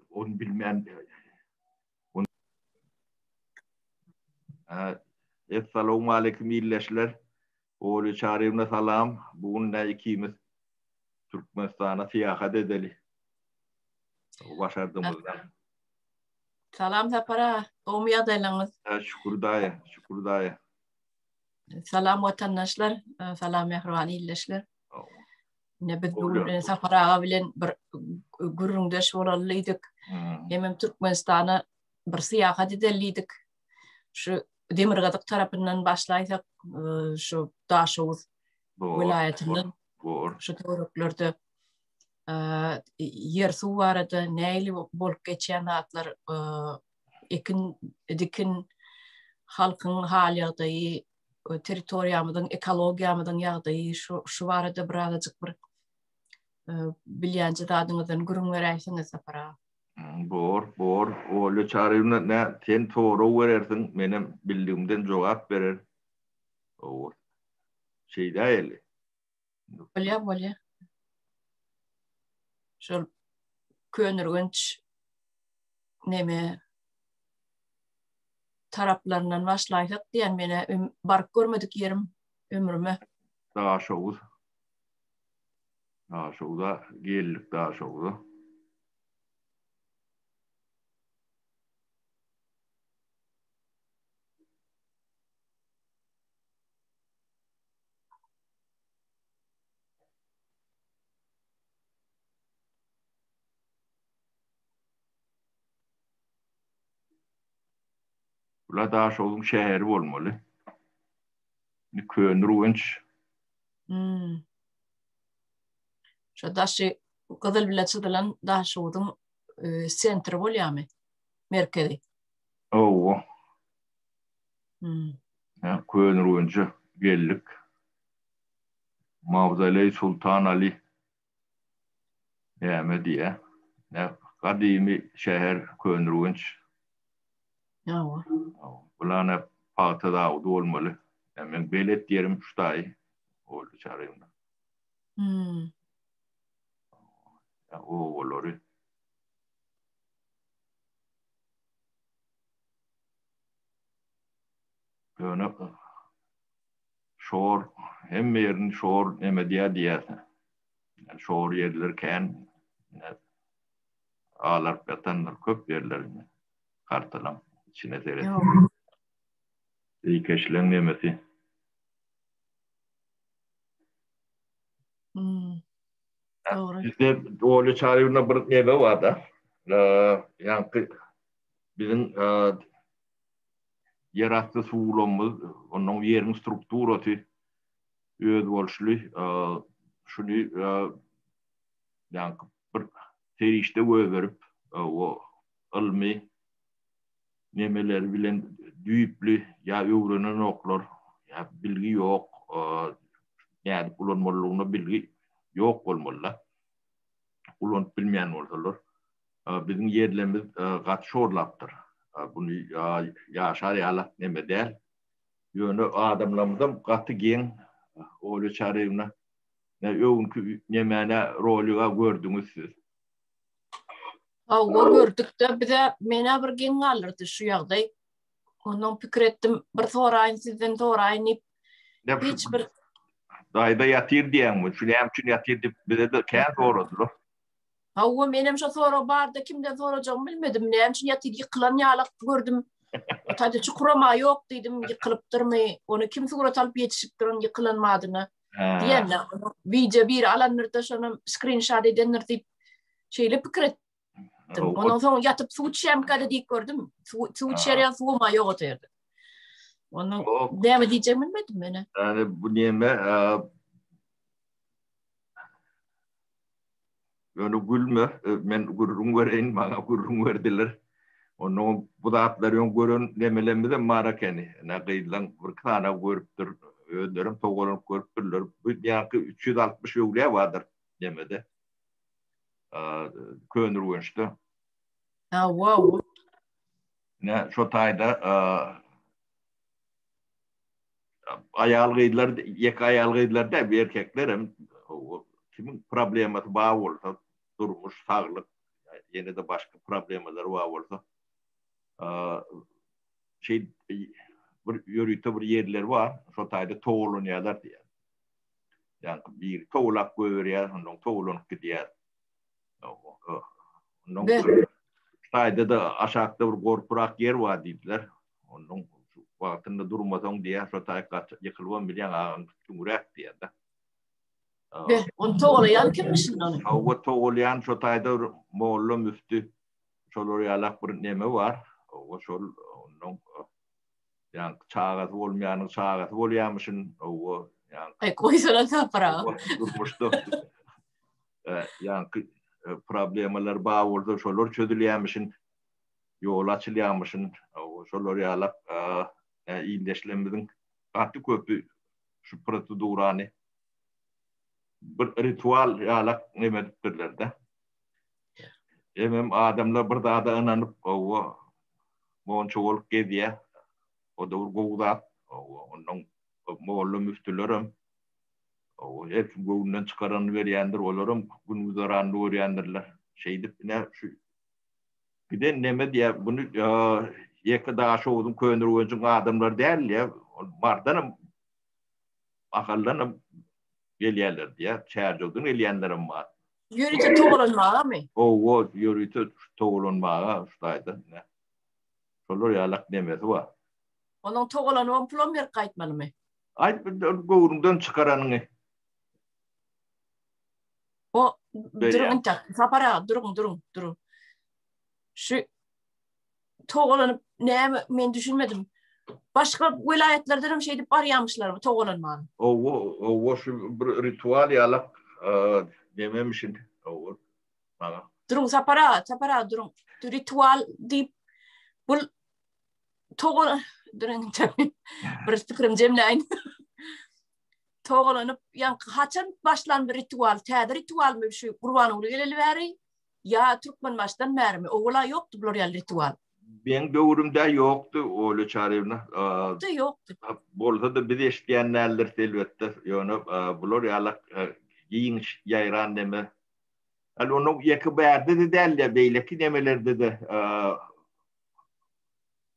Ony bilmän Essalawmaleýkim ildeşler. Olýa Çaryýewna salam. Bu gün nä ikimiz Türkmenistana syýahat edeli. Başardygymyzdan. Salam Sapar aga. Gowmy ýagdaýlaryňyz? Şükür daýy, şükür daýy. Salam watandaşlar, salam mähriban ildeşler. Ine biz bu gün Sapar aga bilen bir gürrüňdeş bolaly diýdik. Hmm. Hemem Türkmenistana bir syýahat edeli diýdik. Şu demirgazyk tarapyndan başlaýsak, e, şu Daşoguz welaýatyndan şu töwereklerde e, ýer suw barada nähili bolup geçýän zatlar, e, ekin dikin halkyň hal ýagdaýy, territoriýamyzyň, ekologiýamyzyň ýagdaýy şu şu barada birazajyk bir e, bilýänje zadyňyzdan gürrüň beräýseňiz Sapar aga. Hmm, bor, bor. Olýa Çaryýewna, nä sen sorag berersiň, menem bildigimden jogap berer. Bor. Şeýdäýeli. Bolýar, bolýar. Şol Köneürgenç neme taraplaryndan başlaýsak diýen menä baryp görmedik ýerim ömrüme. Daşoguz. Daşoguza geldik Daşoguza. Bula Daşogzuň şäheri bolmaly. Indi Köneürgenç. Hmm. Şu daşy gyzyl bile çyzylan Daşogzuň e, sentri bolýarmy? Merkezi. Owo. Hmm. Ha, Köneürgenje geldik. Mawzoleý Sultan Ali näme diýýär? Nä gadymy şäher Köneürgenç. Hawa. Bular pagta zawody bolmaly. Ýa meň belet ýerim şu taýy. Boldy çarymda. Hmm. Ýa obalary. Ýöne şor, hemme ýerini şor neme diýýär diýýärsiň. Şor ýerler kän. Alaryp ýatandyr köp ýerler indi. Kartalaň içine seret. Zeýkeşleň nemesi. Hmm. Dogry. Bizde Olýa Çaryýewna bir neme bar-da. Ýaňky biziň ýerasty suwlamyz, onuň ýeriň strukturasy özboluşly. Şuny ýaňky bir serişde goýberip, o ylmy nemeleri bilen düýpli ýa öwrenenoklar, ýa bilgi ýok, nädip ulanmalydygyna bilgi ýok bolmaly-da. Ulanyp bilmeýän bolsalar. Biziň ýerlerimiz gaty şorlapdyr. Buny ýaşar ýaly neme däl. Ýöne adamlarymyzam gaty geň, Olýa Çaryýewna. Öňki nemäne roliga gördüňiz siz. Hawa gördük-de bize menä bir geň galdyrdy şu ýagdaý. Ondan pikir etdim, bir soraýyn sizden soraýyn diýip. Hiç bir Daýza ýatyr diýýäňmi? Şu näme üçin ýatyr diýip bize-de kän soradylar. Hawa, menem şo sorag barda kimden sorajagymy bilmedim. Näme üçin ýatyr ýykylan ýalak gördüm. Taýda çukurama ýok diýdim, ýykylypdyrmy? Ony kim surat alyp ýetişipdir ony ýykylan badyna? Diýende, wideo biri alandyr-da şonam skrinşot edendir diýip şeýle pikir etdim. Ondan soň ýatyp suw içýärmikä-de diýip gördüm. Suw suw içer ýaly suwum-a ýok o ýerde. Ondan näme diýjegimi bilmedim men. Ýani bu näme? Ýöne gülme, men gürrüň bereýin, maňa gürrüň berdiler. Onnoň bu zatlary öň gören nemelemizem bar ekeni. Ine, gyzlaň birki sany görüpdir, özlerem togalanyp görüpdirler. Bu ýaňky 360 öwlüýä bardyr nemede, Köneürgençde. Hawa. Ine, şo taýda Aýal-gyzlar, ýeke aýal-gyzlar däl, erkekler hem kimiň problemasy bar bolsa, durmuş, saglyk. ýene-de başga problemalar bar bolsa, şeý bir ýörite bir ýerleri bar, şo taýda togalanýarlar diýýär. Ýagny biri towlap goýberýär, ondan towlanyp gidýär. Ondan taýda-da aşakda bir gorpurak ýer bar diýdiler. Ondan wagtynda durmasaň diýýär, şo taý gaçyp ýykylybam bilýäň, agaň çuňrak diýýär-de. Be, ony togalaýan kimmiş indi ony? Hawa, togalaýan şo taýda bir molla müfti şolar ýalak bir neme bar. Hawa, şol ondan ýaňky çagasy bolmaýanyň çagasy bolýamyşyn. Hawa, ýaňky. Aý, goýsana Sapar aga. Durmuşda ýaňky problemalar bar bolsa şolar çözülýämişin, ýol açylýamyşyn. Hawa, şolar ýalak ildeşlerimiziň gaty köpi şu prosedurany bir ritual ýalak neme edipdirler-de. Hemem adamlar bir zada ynanyp, hawa, monça bolup gezýär. O-da bir gowy zat. Hawa, ondan molla müftülerem, hawa, her kim göwnünden çykaranyny berýändir, olaram gün-güzeranyny görýändirler. Şeýdip, ine, şu giden neme diýýär, buny ýeke Daşoguzyň, Köneürgenjiň adamlary däl diýýär, ol Mardanam Ahaldanam gelýärler diýýär. Çärjewden gelýänlerem bar. Ýörite togalanmagamy? Hawa, ýörite togalanmaga şu taýda. Şolar ýalak nemesi bar. Onuň togalanybam pulam berip gaýtmalymy? Aýt, göwnüňden çykaranyňy. O, duruň intäk. Sapar aga, duruň, duruň, duruň. Şu togalanyp näme men düşünmedim. Başga welaýatlardan hem şeýdip barýamyşlar bu togalanmaga. Owo, owo şu bir ritual ýalak dememişin. Owo. Maňa. Duruň Sapar aga, Sapar aga duruň. Ritual diýip bul togal duruň bir pikirim jemläýin. Togalanyp, ýaňky haçan başlan bir ritual, täze ritualmy şu Gurbanguly geleli bäri Ýa Türkmenbaşydan bärimi? Owal-a ýokdy bular ýaly ritual. Meň döwrümde ýokdy Olýa Çaryýewna. Ýokdy, ýokdy. Bolsa-da biz eşidýän däldiris elbetde. Ýöne bular ýaly giň ýaýran neme. Hali onuň ýeke bärde-de däl-de, beýleki nemelerde-de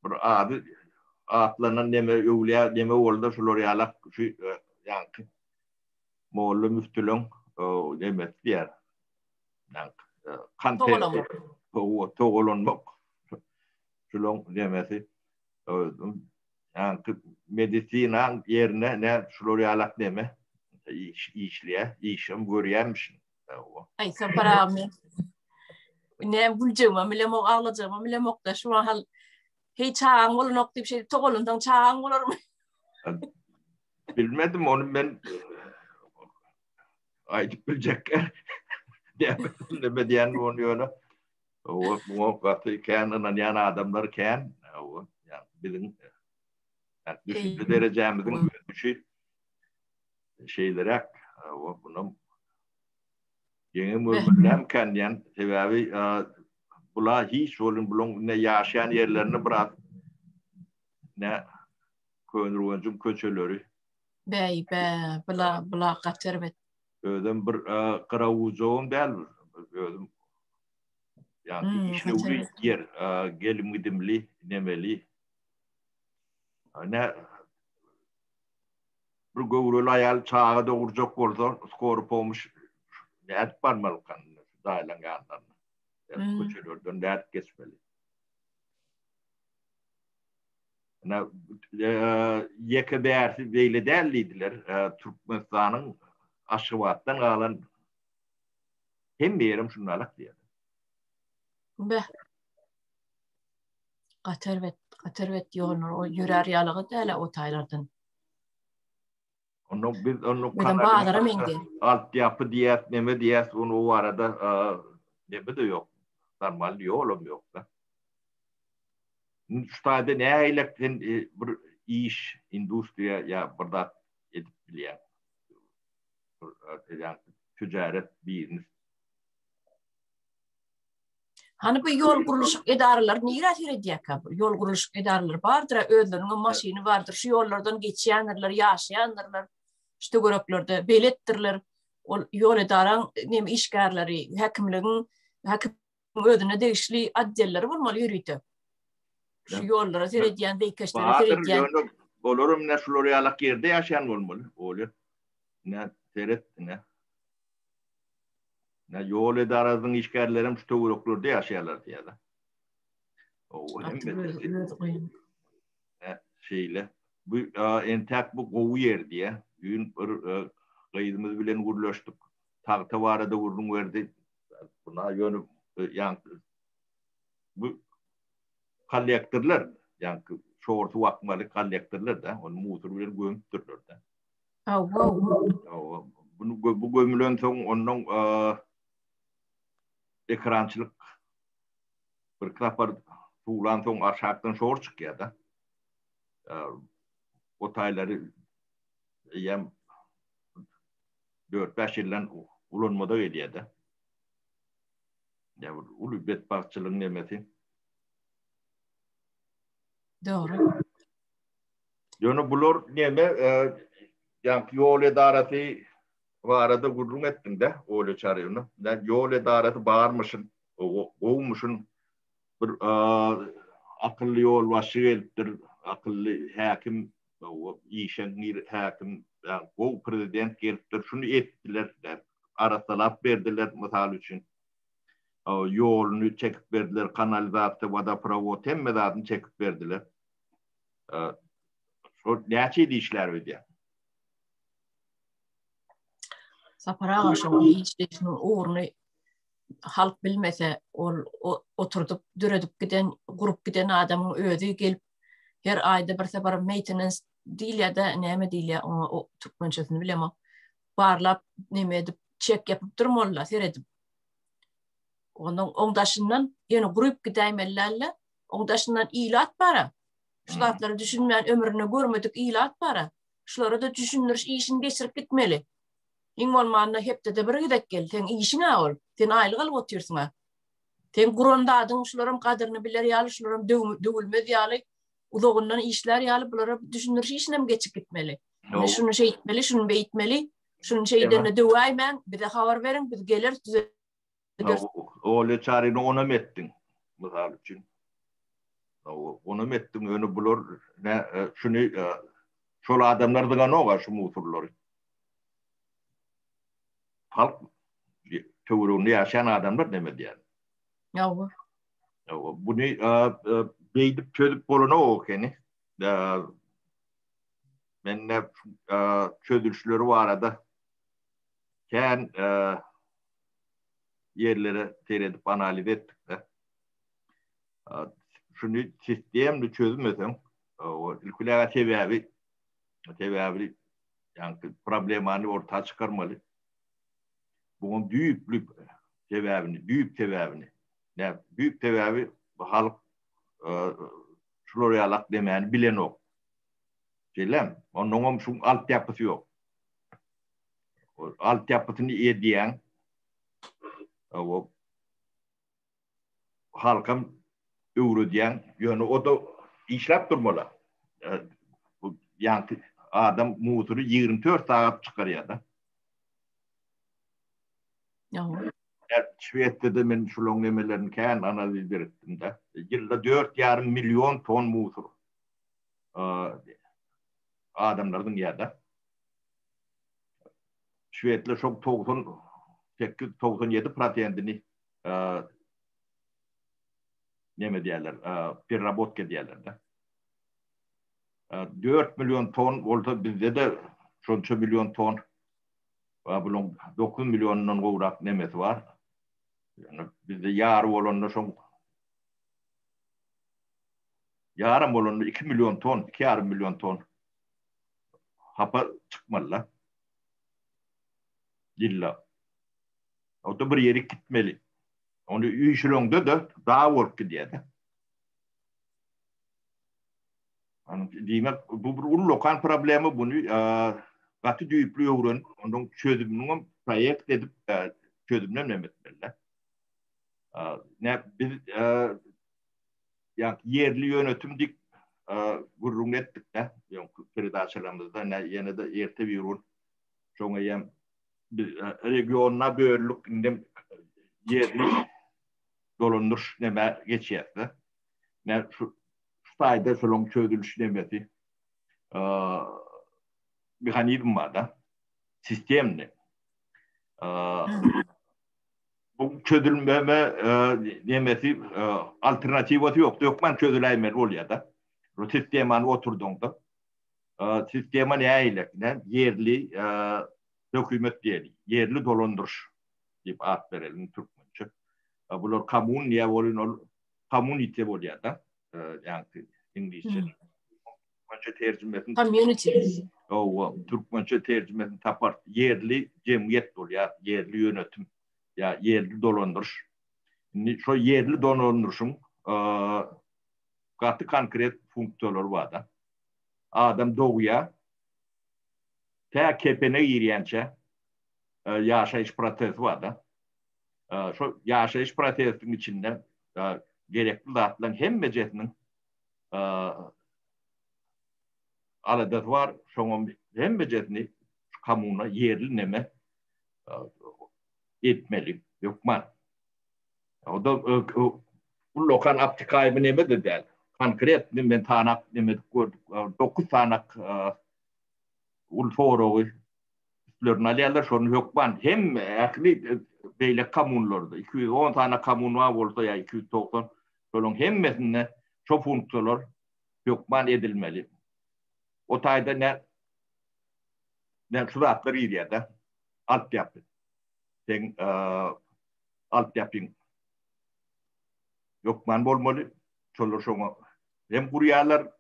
bir ady atlanan neme öwlüýä neme boldy şular ýalak şu ýaňky molla müftüleň nemesi diýýär. Togalanmak. Togalanmak. Şulaň nemesi. Ýaňky medisinaň ýerine ne şular ýalak neme iş işleýär, işem görýärmişin. Aý Sapar aga men näme güljegimem bilemok, aglajagymam bilemok-da şu mahal heý çagaň bolanok diýip şeýdip togalansaň çagaň bolarmy? Bilmedim ony men aýdyp biljek näme diýen ony ýöne o muňa gaty kän ynanýan adamlar kän o ýa biziň düşünje derejämiziň ösüşi şeýleräk o bunam ýeňe görmelikäm kän diýen sebäbi bula hiç bolun bulaň ne ýaşaýan ýerlerini biraz ne Köneürgenjiň köçeleri. Bäý bä, bula bula gaty erbet. Özem bir gyrawujagam däl özüm. Ýagny işlewli ýer, gelim-gidimli, nemeli. Ne bir göwreli aýal çaga dogurjak bolsa, skory pomoş nädip barmalykan daýylaň ýanlaryna? Köçelerden nädip geçmeli? Ýeke bärsi beýle däl diýdiler. Türkmenistanyň Aşgabatdan galan hemme ýerem şundalak diýýärler. Beh. Gaty erbet, gaty erbet ýollar, o ýörär ýalygy däl o taýlardan. Onda biz onu Bizem bazara meňzeýär. Altyapy diýýäs, neme diýýäs, ony o barada neme-de ýok. Normal ýolam ýok-da. Şu taýda nähilek sen bir iş, industriýa ýa bir zat edip bilýäň? Ýa tijaret, biznes. Hany bu ýol gurluşyk edaralary nirä seredýärkä bu? Ýol gurluşyk edaralary bardyr, özleriniň maşyny bardyr, şu ýollardan geçýändirler, ýaşaýandyrlar, şu töwereklerde beletdirler. Ol ýol edaraň neme işgärleri, häkimligiň häkim. özüne degişli otdelleri bolmaly ýörite. Şu ýollara seredýän, zeýkeşlere seredýän. Ýöne olaram ine şular ýalak ýerde ýaşaýan bolmaly. Oly. Ine seret ine. Ine ýol edarasynyň işgärlerem şu töwereklerde ýaşaýarlar diýýärler. O hemme. Şeýle. Bu entäk bu gowy ýer diýýär. Düýn bir gyzymyz bilen gürleşdik. Tagta barada gürrüň berdi. Buna ýöne ýaňky bu kollektorlar, ýaňky şor suw akmaly kollektorlar da, ony musur bilen gömüpdirler da. Hawa. Hawa. Bunu bu gömülen soň ondan ekrançylyk bir sapar suwlan soň aşakdan şor çykýar da. O taýlary eýýäm 4-5 ýyldan ulanmada gelýär-de. Ýa bir uly betbagtçylygyň nemesi. Dogry. Ýöne bular neme, ýaňky ýol edarasy barada gürrüň etdiň-de, Olýa Çaryýewna. Ýol edarasy barmyşyn, gowumyşyn, bir akylly ýolbaşçy gelipdir, akylly häkim, işeňňir häkim, gowy prezident gelipdir, şuny etdiler, arassalap berdiler, mysal üçin. Ýoluny çekip berdiler, kanalizasiýa, wodoprowod, hemme zadyny çekip berdiler. Şol näçe ýyl işlär öýdýäň? Sapar aga şoň işleýşiniň ugruny halk bilmese, ol oturdyp, döredip giden, gurup giden adamyň özi gelip her aýda bir sapar maintenance diýilýär-de, näme diýilýär, oňa o türkmençesini bilemok. Barlap, neme edip, çek ýapyp durmaly-da, seredip. Onuň oň daşyndan ýöne gurup gidäýmeli däl-de, oň daşyndan ilat bar-a. Şu zatlara düşünmän ömründe görmedik ilat bar-a. Şulara-da düşündiriş işini geçirip gitmeli. Iň bolmanda hepdede bir gezek gel. Seň işiň-ä ol. Sen aýlyk alyp otyrsyň-a. Seň guran zadyň şularam gadyryny biler ýaly, şularam döwülmez ýaly, uzagyndan işlär ýaly bulara düşündiriş işinem geçip gitmeli. Ine şuny şeýtmeli, şuny beýtmeli. Şuny şeýdende döwäýmäň, bize habar beriň, biz geleris, düzederis. Olýa Çaryny onam etdiň, mysal üçin. Onam etdiň, ýöne bular şuny şol adamlar zyňanok-a şu musurlary. Halk töwereginde ýaşaýan adamlar näme diýýär? Ýa. Buny beýdip çözüp bolanok ekeni. Men de çözülişleri barada kän ýerlere seredip analiz etdik-de. Şuny sistemli çözmeseň, ilki sebäbi sebäbi ýaňky problemany orta çykarmaly. Buňam düýpli sebäbini, düýp sebäbini. Nä, düýp sebäbi bu halk şular ýalak demäni bilenok. Şeýlemi? Onnoňam şuň altyapysy ýok. Altyapysyny edýäň. O halkam öwredýäň, ýöne o-da işläp durmaly. Bu ýaňky adam musury 24 sagat çykarýar-da. Ýa. Şwesiýada men şularyň nemelerini kän analiz etdim-de. Ýylda 4,5 million ton musur adamlar zyňýar-da. Şwedler şoň 98-97 prosentini neme diýerler, pererabotka diýerler-de. 4 million ton bolsa bizde-de şonça million ton bulaň 9 milliondan gowrak nemesi bar. Ýöne bizde ýary bolanda şoň ýaram bolanda 2 million ton, 2,5 million ton hapa çykmaly-da. Ýylda. O-da bir ýerik gitmeli. Ony üýşüreňde-de dag bolup gidýär-de. Diýmek, bu bir ullakan problema, buny gaty düýpli öwrenip, onuň çözüminiňem proýekt edip, çözüminem hem etmeli-de. Nä, biz ýa ýerli ýönetim diýip gürrüň etdik-de, öňki peredaçalarymyzda, nä ýene-de erte bir gün şoňa hem biz regionyna bölündik, indem ýerli. dolandyryş nämä geçýär-de. Ine şu şu taýda şolaryň çözüliş nemesi mehanizm bar-da. Sistemni. Bu çözülmeme nemesi alternatiwasy ýok. Hökman çözüläýmeli bolýar-da. Bu sistemany oturdaňda. Sistema nähili? Ýerli hökümet diýeli, ýerli dolandyryş diýip at bereliň türkmençe. Bular kommun diýýär welin ol community bolýar-da. Ýagny iňlisçe. Türkmençe terjimesini Community. Hawa, türkmençe terjimesini tapar. Ýerli jemgyýet bolýar, ýerli ýönetim ýa ýerli dolandyryş. Indi şo ýerli dolandyryşyň gaty konkret funksiýalary bar-da. Adam dogýar, tä kepene girýänçä ýaşaýyş prosesi bar-da. Şo ýaşaýyş prosesiniň içinde gerekli zatlaryň hemmejesiniň aladasy bar, şoňam hemmejesini şu kommuna ýerli neme etmeli, hökman. O-da ullakan aptikaýmy neme-de däl. Konkretny men sanap neme edip gördük, 9 sanak uly soragy üstlerine alýarlar, şony hökman hemme ähli beýleki kommunlarda 210 sany kommun bar bolsa ýa 290 şolaryň hemmesinde şo funksiýalar hökman edilmeli. O taýda ne ne şu zatlar girýär-de. Altyapy. Seň altyapyň hökman bolmaly. Şolar şoňa hem gurýarlar,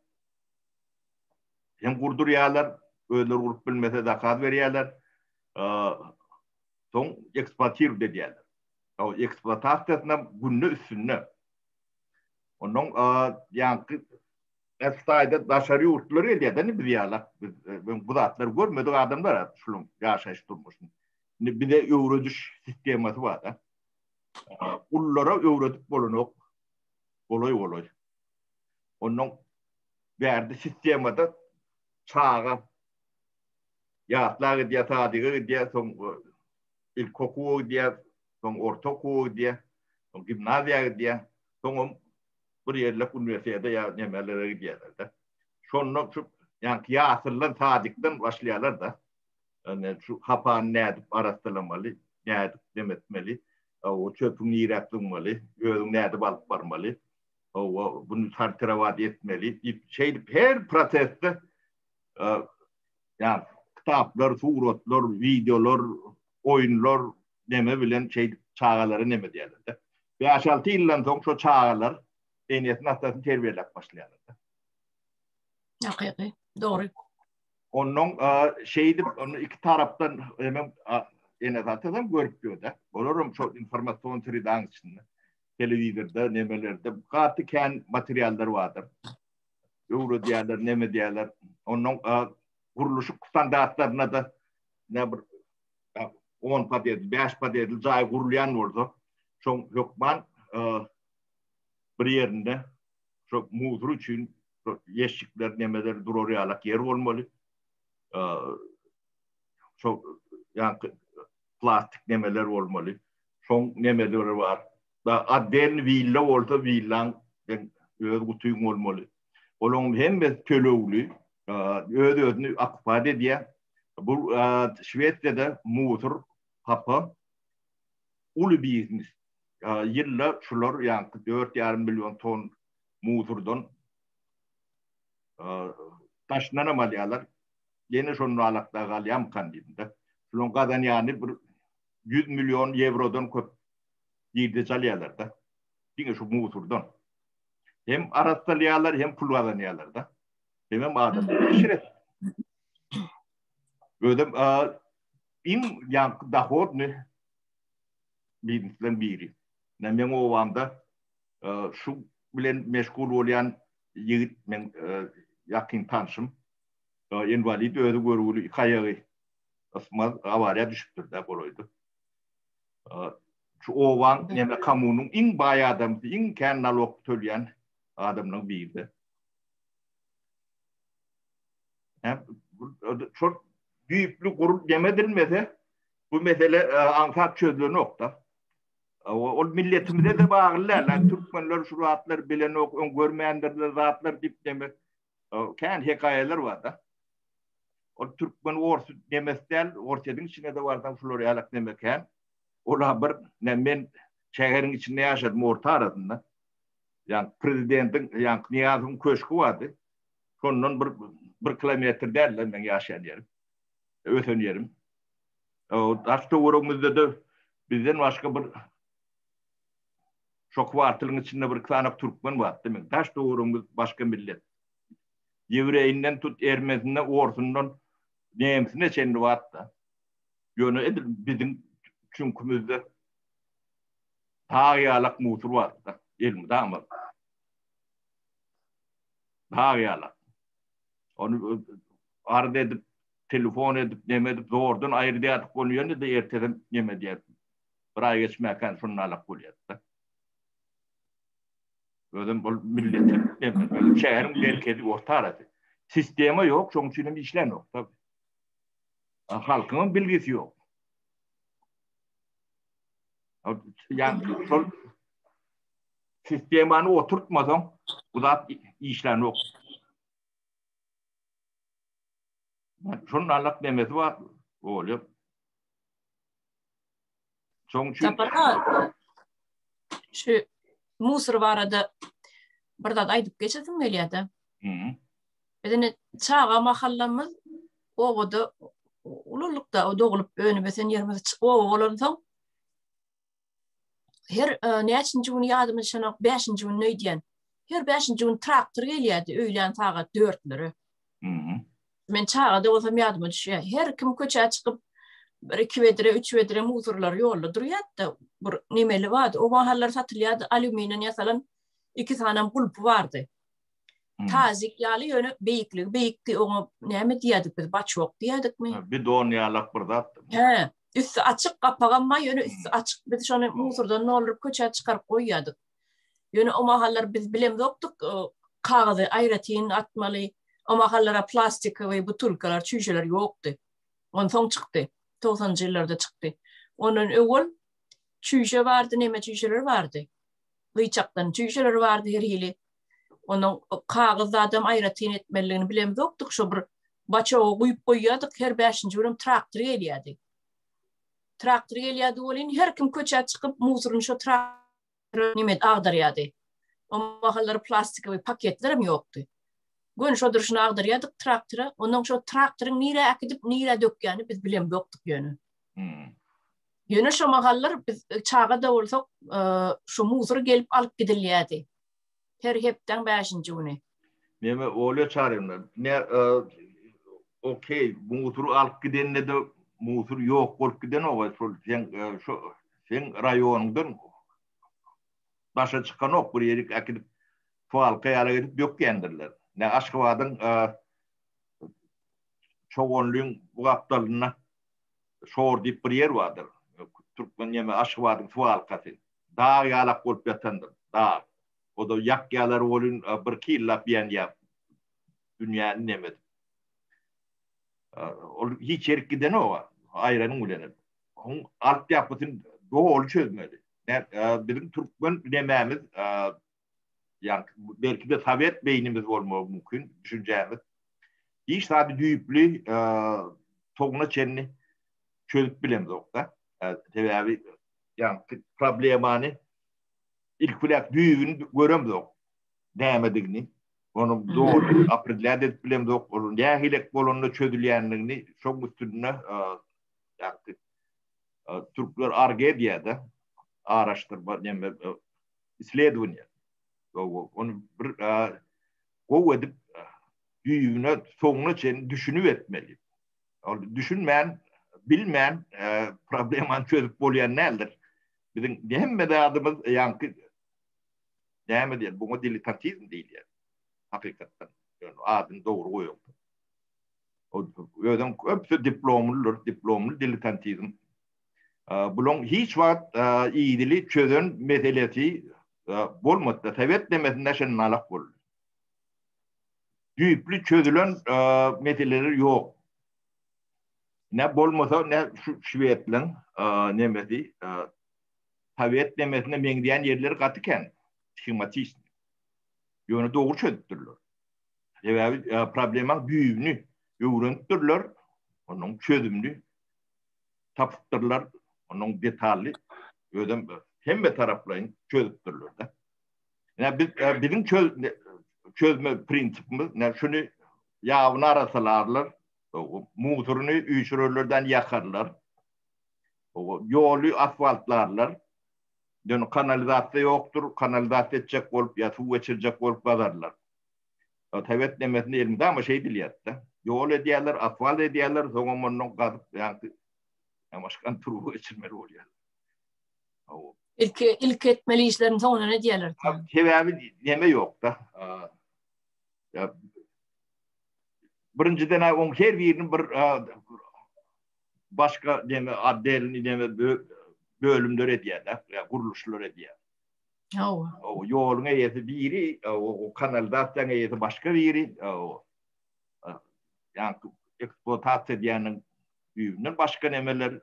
hem gurdurýarlar, özleri gurup bilmese zakaz berýärler. Soň ekspluatirowat edýärler. O ekspluatasiýasynam günde üstünde. Ondan ýaňky taýda daşary ýurtlular gelýär-de indi biz ýalak biz bu zatlary görmedik adamlar şunuň ýaşaýyş durmuşyny. Indi bize öwrediş sistemasy bar-da. Ullara öwredip bolanok. Golaý-golaý. Ondan bärde sistemada çaga ýasla gidýär, sadyga gidýär, soň ilki okuwa gidýär, soň orta okuwa gidýär, soň gimnaziýa gidýär, soňam bir ýerlek uniwersitete ýa nemelere gidýärler-de. Şonda şu ýaňky ýasyldan, sadikden başlaýarlar-da. Ýagny şu hapany nädip arassalamaly, nädip neme etmeli, o çöpüň niräk zyňmaly, özüňi nädip alyp barmaly. Hawa, buny sortirowat etmeli diýip, şeýdip her prosesde ýa kitaplar, suratlar, wideolar, oýunlar neme bilen şeýdip çagalara neme edýärler-de. Bäş-alty ýyldan soň şo çagalar enesini, atasyny terbiýeläp başlaýarlar-da. Hakyky, dogry. Onnoň şeýdip, ony iki tarapdan hemem enesi-atasam görüp ýör-de. Olaram şo informasion sredaň içinde. Telewizorda, nemelerde gaty kän materiallar bardyr. Öwredýärler, neme edýärler. Ondan gurluşyk standartlaryna-da ne bir 10 podýezli, 5 podýezli jaý gurulýan bolsa, şoň hökman bir ýerinde şo musur üçin ýeşikler, nemeler durar ýalak ýer bolmaly. Şo ýaňky plastik nemeler bolmaly. Şoň nemeleri bar. Da otdelny willa bolsa willaň sen öz gutyň bolmaly. Olaň hemmesi tölegli. Öz-özüni okupat edýär. Bu Şwesiýada musur hapa uly biznes. Ýylda şular ýaňky 4,5 million ton musurdan daşyndanam alýarlar. Ýene şonda alakda galýarmykan diýdim-de. Şularyň gazanýany bir 100 million ýewrodan köp girdeji alýarlar-da. Diňe şu musurdan. Hem arassalaýarlar, hem pul gazanýarlar-da. Hemem adamlar eşret. Özem iň ýaňky dohodny biznesleň biri. Ine meň obamda şu bilen meşgul bolýan ýigit meň ýakyn tanşym. Inwalid özi görgüli iki aýagy ysmaz awariýa düşüpdir-de golaýda. Şu obaň neme kommunyň iň baý adamsy, iň kän nalog tölýän adamlaryň biri-de. Şol düýpli gurup neme edilmese bu mesele aňsat çözülenok-da. Ol milletimize-de bagly däl. Türkmenler şu zatlary bilenok, öň görmändirler zatlar diýip neme kän hekaýalar bar-da. Ol türkmen ors nemesi däl, Orsýetiň içinde-de barsaň şular ýalak neme kän. Ola bir ne men şäheriň içinde ýaşadym orta arasynda. Ýa prezidentiň, ýa Nyýazowyň köşgi bardy. Şondan bir bir kilometr däl-de meň ýaşaýan ýerim. Ösen ýerim. Daş töweregimizde-de bizden başga bir şo kwartalyň içinde bir iki sany türkmen bardy. Demek, daş töweregimiz başga millet. Ýewreýinden tut, ermenisinden, orsundan, nemsine çenli bardy-da. Ýöne edil biziň çüňkümizde dag ýalak musur bardy-da, elmydama. Dag ýalak. Ony arz edip, telefon edip, neme edip, zordan aýyrdýardyk ony ýöne-de ertesem neme edýärdik. Bir aý geçmäkän şonda alak bolýardy-da. Özem ol milletiň neme, şäheriň merkezi orta arasy. Sistema ýok, şonuň üçin hem işlänok tabi. Halkyň bilgisi ýok. Ýa şol sistemany oturtmasaň, bu zat işlänok. Şonun alak nemesi bar, bolýar. Şoň üçin Sapar şu musur barada bir zat aýdyp geçesim gelýär-de. Mhm. Biz indi çaga mahallamyz obada ululykda dogulup önüp ösen ýerimiz oba bolansoň her e, näçinji gün ýadyma düşenok, bäşinji gün öýdýän. Her bäşinji gün traktor gelýärdi öýlän sagat dörtlere. Mhm. Men çaga-da bolsam ýadyma düşýär. Her kim köçä çykyp bir iki bedre, üç bedre musurlar ýolda durýardy. Bir nemeli bardy. O mahallar satylýardy, alýuminden ýasalan iki sanam gulpy bardy. Tazik ýaly ýöne beýikligi beýikdi. Oňa näme diýerdik biz? Baçok diýerdikmi? Bidon ýalak bir zat. Hä, üsti açyk, gapagam bar, ýöne üsti açyk. Biz şony musurdan dolduryp köçä çykaryp goýýardyk. Ýöne o mahallar biz bilemzokdyk, kagyzy aýratyn atmaly. O mahallara plastikowy butulkalar, çüýşeler ýokdy. Onsoň çykdy. Togsanynjy ýyllarda çykdy. Ondan öwel çüýşe bardy, neme çüýşeler bardy. Gyýçakdan çüýşeler bardy her hili. Onuň kagyz zadam aýratyn etmeliligini bilemzokdyk. Şo bir baçoga guýup goýýardyk, her bäşinji günem traktor gelýärdi. Traktor gelýärdi welin, her kim köçä çykyp, musuryny şo traktora neme agdarýardy. O mahallar plastikowy paketlerem ýokdy. Göni şo durşuna agdarýardyk traktora. Ondan şo traktoryň nirä äkidip, nirä dökýäni biz bilemzokdyk ýöne. Hmm. Ýöne şo mahallar biz e, çaga-da bolsak, e, şu musur gelip alyp gidilýärdi. Her hepdäň bäşinji güni. Neme Olýa Çaryýewna, ne e, okey, musury alyp gidende-de musur ýok bolup gidenok, şol sen şo sen raýonyňdan başa çykanok bir ýerik äkidip swalka ýaly edip dökýändirler. Ne Aşgabadyň Çoganlyň bu gapdalynda Şor diýip bir ýer bardyr. Türkmen ýeme Aşgabadyň swalkasy. Dag ýalak bolup ýatandyr. Dag. O-da ýakýalar welin birki ýyllap ýanýar. Dünýäni neme edip. Ol hiç ýerik gidenok-a. Aýranyň bilenem. Oň altyapysyny doly çözmeli. Biziň türkmen nemämiz ýa belki-de sowet beýnimiz bolmagy mümkin, düşünjämiz. Hiç zady düýpli soňuna çenli çözüp bilemzok-da. Sebäbi ýa problemany ilki bilen düýbüni göremzok nämedigini. Ony dogry opredlýat edip bilemzok, ol nähilek bolanda çözülýändigini şoň üstünde ýa türkler arge diýýär-de, araşdyrma näme isledowaniýe. Ony bir gowy edip düýbüne soňuna çenli düşünip etmeli. Ol düşünmän, bilmän problemany çözüp bolýan däldir. Biziň hemme zadymyz ýaňky näme diýen, buňa diletantizm diýilýär. Hakykatdan. Ýöne adyny dogry goýaňda. Özem köpüsi diplomlydyr, diplomly diletantizm. Bulaň hiç wagt idili çözen meselesi bolmady. Sowet demesinde şenalak boldy. Düýpli çözülen meseleler ýok. Ne bolmasa ne şu şwedleň nemesi. Sowet nemesine meňzeýän ýerleri gaty kän. Shematiçny. Ýöne dogry çözüpdirler. Sebäbi problemaň düýbüni öwrenipdirler, onuň çözümini tapypdyrlar, onuň detally özem hemme taraplaýyn çözüpdirler-de. Ine biz biziň çözme prinsipimiz ne şuny ýabyny arassalarlar, musuryny üýşürerlerden ýakarlar. Ýoly asfaltlarlar. Ýöne kanalizasiýa ýokdur, kanalizasiýa etjek bolup ýa suw geçirjek bolup gazarlar. Sowet nemesinde elmydama şeýdilýärdi-de. Ýol edýärler, asfalt edýärler, soňam ondan gazyp ýaňky başga turba geçirmeli bolýar. Ilki ilki etmeli işlerini soňundan edýärler. Sebäbi neme ýok-da. Ýa birinjiden oň her birini bir başga neme otdelni neme bölümler edýär-de, ýa gurluşlar edýär. Hawa. O ýoluň eýesi biri, o kanalizasiýanyň eýesi başga biri, o ýa ekspluatasiýa edýäniň düýbünden başga nemeler.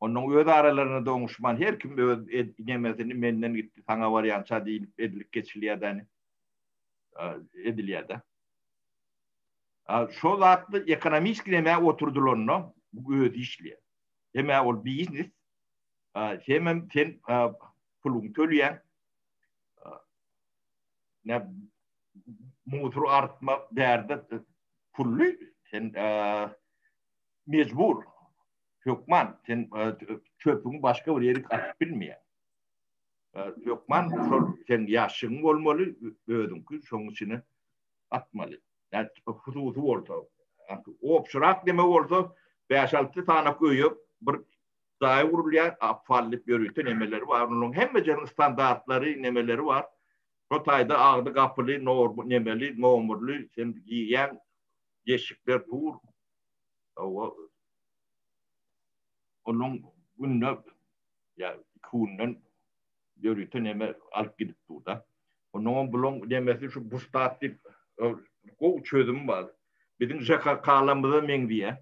Onuň öz aralarynda oňuşman her kim öz nemesini menden gitdi saňa barýança diýlip edilip geçilýär-de. Edilýär-de. Şo zatly ekonomiski nämä oturdylanda bu özi işleýär. Hemä ol biznes, hemem sen puluňy töleýäň. Nä musur artmak bärde pully, sen mejbur, hökman sen çöpüňi başga bir ýere atyp bilmeýäň. Hökman şol sen ýaşygyň bolmaly, özüňki şoň içine atmaly. Hususy bolsa, obşyrak neme bolsa, bäş-alty sanak öýe bir jaý gurulýar, apfal diýip ýörite nemeleri bar. Onuň hemmejeniň standartlary, nemeleri bar. Şo taýda agzy gapyly, nemeli, nomurly, sen girýäň, deşikler dur. Hawa. Onuň günde ýa iki günden ýörite neme alyp gidip dur-da. Onnoňam bulaň nemesi şu bustat diýip gowy çözüm bar. Biziň ŽKK-lamyza meňzeýär.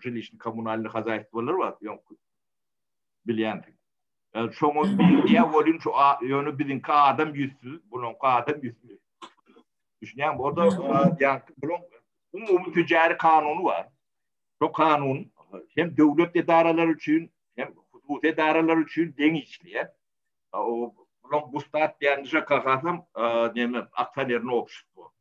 Žilişni kommunalnyý hozaýstwolar bar, ýoňky bilýänsiň. Şoňa meňzeýär welin şu ýöne biziňki adam ýüzsüz, bulaňky adam ýüzli. Düşünýäňmi? O-da ýaňky bulaň umumy tijari kanuny bar. Şu kanun hem döwlet edaralary üçin, hem hususy edaralar üçin deň işleýär. O bulaň Bustat diýen ŽKH-sam näme aksionerni obşestwo.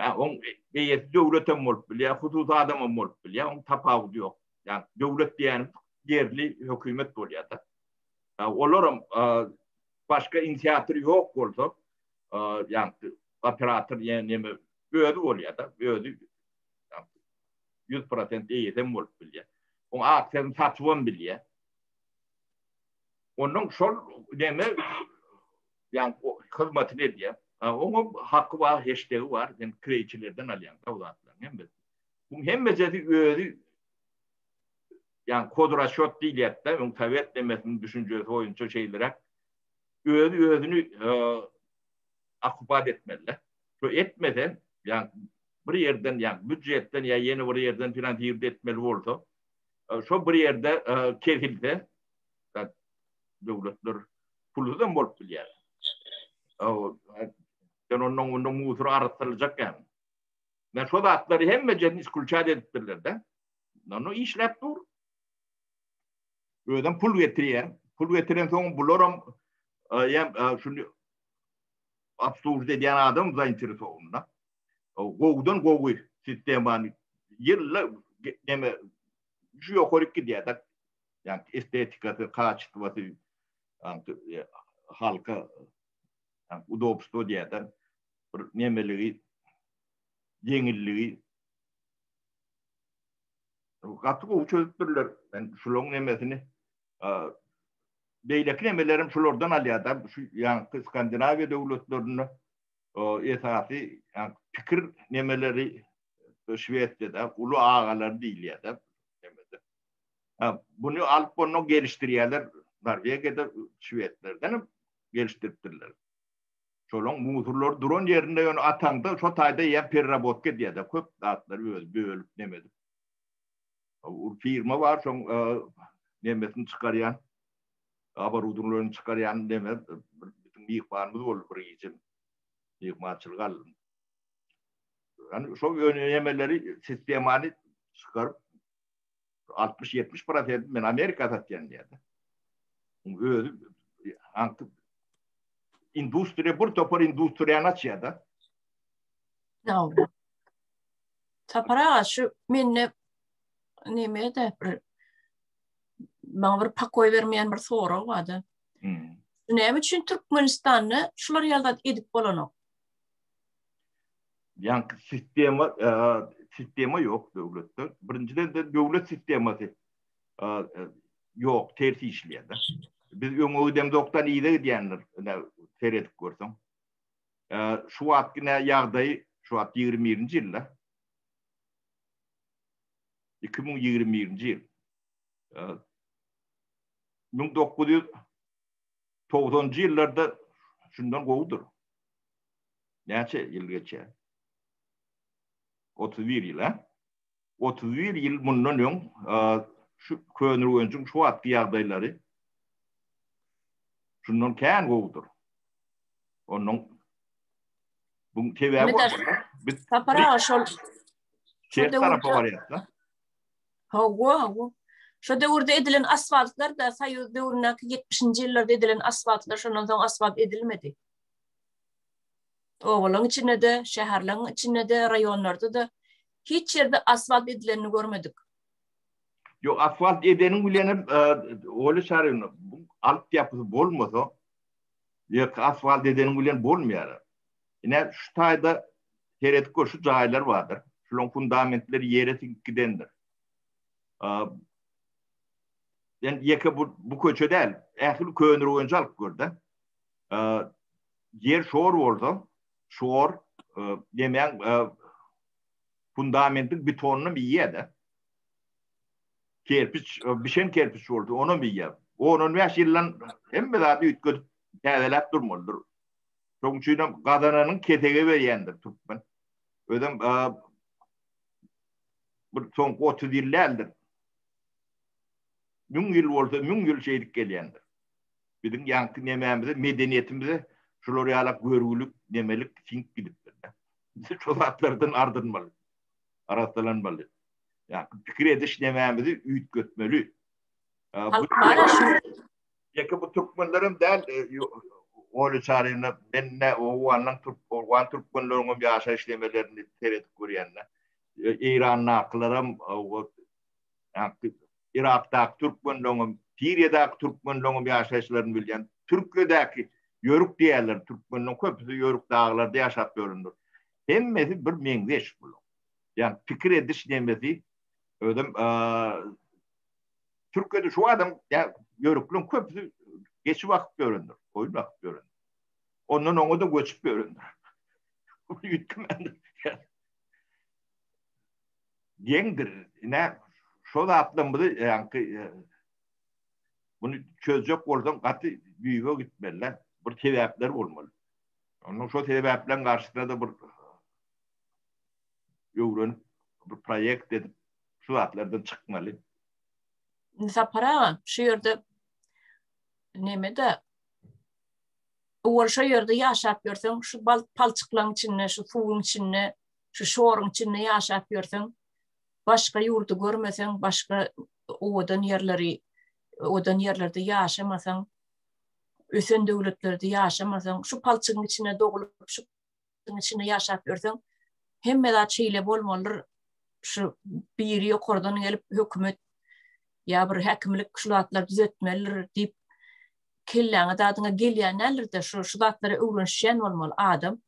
Ýa oň eýesi döwlet hem bolup bilýär, hususy adam hem bolup bilýär, oň tapawudy ýok. Ýa döwlet diýýänim ýerli hökümet bolýar-da. Olaram başga inisiator ýok bolsa, ýa operator ýa näme özi bolýar-da, özi 100% eýesi hem bolup bilýär. Oň aksiýasyny satybam bilýär. Ondan şol neme ýa hyzmatyny edýär. Oňa haky bar, heşdegi bar, sen kireýçilerden alýaň o zatlaryň hemmesi. Buň hemmejesi özi ýa kodrasçot diýilýär-de, öň sowet nemesiniň düşünjesi boýunça şeýleräk özi özüni okupat etmeli-de. Şo etmese, ýa bir ýerden ýa býujetden ýa ýene bir ýerden finansird etmeli bolsa, şo bir ýerde kesilse, döwletler pulsuz hem bolup bilýär. Sen ondan ondan musur arassalajak ýaly. Men şo zatlary hemmejesini iskulçat edipdirler-de. Onda işläp dur. Özem pul getirýär. Pul getiren soň bularam ýa şuny obslužit edýän adam zainteresowanda. Gowudan gowy sistemany ýylda neme şu ýokaryk gidýär-de. Ýagny estetikasy, kaçestwasy, ýagny halka udobstwo diýýär-de. Bir nemeligi, ýeňilligi gaty gowy çözüpdirler. Men şularyň nemesini beýleki nemelerem şulardan alýar-da. Şu ýaňky Skandinawiýa döwletlerinde esasy pikir nemeleri Şwesiýada uly agalar diýilýär-de. Buny alyp ondan gelişdirýärler. Norwegiýada şwedlerden hem gelişdiripdirler. Şolaň musurlary duran ýerinde ýöne ataňda şo taýda eýýäm pererabotka edýär-de köp zatlary özi bölüp neme edip. Firma bar şoň nemesini çykarýan. Abarudunlaryny çykarýan neme biziň myhmanymyz boldy bir gije. Myhmançylyk aldym. Yani şo nemeleri sistemany çykaryp 60-70 prosent men Amerika satýan diýýär. Özi aňky industriýa bir topar industriýany açýar-da. Sapar aga şu mende neme-de bir maňa bir pakoý bermeýän bir sorag bardy. Hmm. Näme üçin Türkmenistanda şular ýaly zat edip bolanok? Ýaňky sistema e, sistema ýok döwletde. Birinjiden de döwlet sistemasy e, e, ýok, ters işleýär. Biz öňe gidemzokdan yza gidýändir, seredip görseň. Şu wagtky nä ýagdaýy, şu wagt 21-nji ýylda. 2021-nji ýyl. 1990-njy ýyllarda şundan gowudyr. Näçe ýyl geçýär? 31 ýyl, a? 31 ýyl mundan öň şu Köneürgenjiň şu wagtky ýagdaýlary şundan kän gowudyr. Onuň bu sebäbi biz Sapar aga şol şol tarapa barýar-da. Hawa, hawa. Şo döwürde edilen asfaltlar da Soýuz döwründäki 70-nji ýyllarda edilen asfaltlar şondan soň asfalt edilmedi. Obalaryň içinde-de, şäherleriň içinde-de, raýonlarda-da hiç ýerde asfalt edilenini görmedik. Ýok, asfalt edeniň bilenem Oly Şaryna bu altyapysy bolmasa, ýok, asfalt edeniň bilen bolmaýar. Ine şu taýda seredip gör, şu jaýlar bardyr. Şularyň fundamentleri ýere siňip gidendir. Yani ýeke bu, bu köçe däl, ähli Köneürgenji alyp gör-de. Ýer şor bolsa, şor demäň fundamentiň betonyny iýýär-de. Kerpiç, bişen kerpiç bolsa, onam iýýär. On-on bäş ýyldan hemme zady üýtgedip, täzeläp durmalydyr. Şonuň üçin hem gazananyň kesege berýändir türkmen. Özem bir soňky 30 ýyl däldir. Müň ýyl bolsa, müň ýyl şeýdip gelýändir. Biziň ýaňky nemämize, medeniýetimize şular ýalak görgülik, nemelik siňip gidipdir. Biz şo zatlardan ardynmaly, arassalanmaly. Ýaňky pikir ediş nemämizi üýtgetmeli. Halk bar şu. Ýeke bu türkmenlerem däl, Oly Çaryna men ne Owgandan türk, Owgan türkmenleriň hem ýaşaýyş nemelerini seredip görýän-de. Eýrandakylaram ýaňky Yrakdaky türkmenleňem, Siriýadaky türkmenleňem ýaşaýyşlaryny bilýän. Türkiýedäki ýörük diýýärler, türkmenleň köpüsi ýörük daglarda ýaşap ýörendir. Hemmesi bir meňzeş bulaň. Ýagny pikir ediş nemesi özem Türkiýede şu adam ýörükleň köpüsi geçi bakyp ýörendir, goýun bakyp ýörendir. Ondan oňa-da göçüp ýörendir. Üýtgemändir. Geňdir. Ine, şo zatlarymyzy ýaňky muny çözjek bolsaň gaty düýbe gitmeli-dä. Bir sebäpler bolmaly. Ondan şo sebäpleriň garşysyna-da bir öwrenip, bir proýekt edip şu zatlardan çykmaly. Sapar aga, şu ýerde neme-de owal şo ýerde ýaşap ýörseň, şu palçyklaryň içinde, şu suwuň içinde şu şoruň içinde ýaşap ýörseň, başga ýurdy görmeseň, başga owadan ýerleri, owadan ýerlerde ýaşamasaň, ösen döwletlerde ýaşamasaň, şu palçygyň içinde dogulup, şu içinde ýaşap ýörseň, hemme zat şeýle bolmalydyr. Şu biri ýokardan gelip hökümet ýa bir häkimlik şu zatlary düzetmelidir diýip kelläňe zadyňa gelýän däldir-de, şu şu zatlara öwrenişýän bolmaly adam.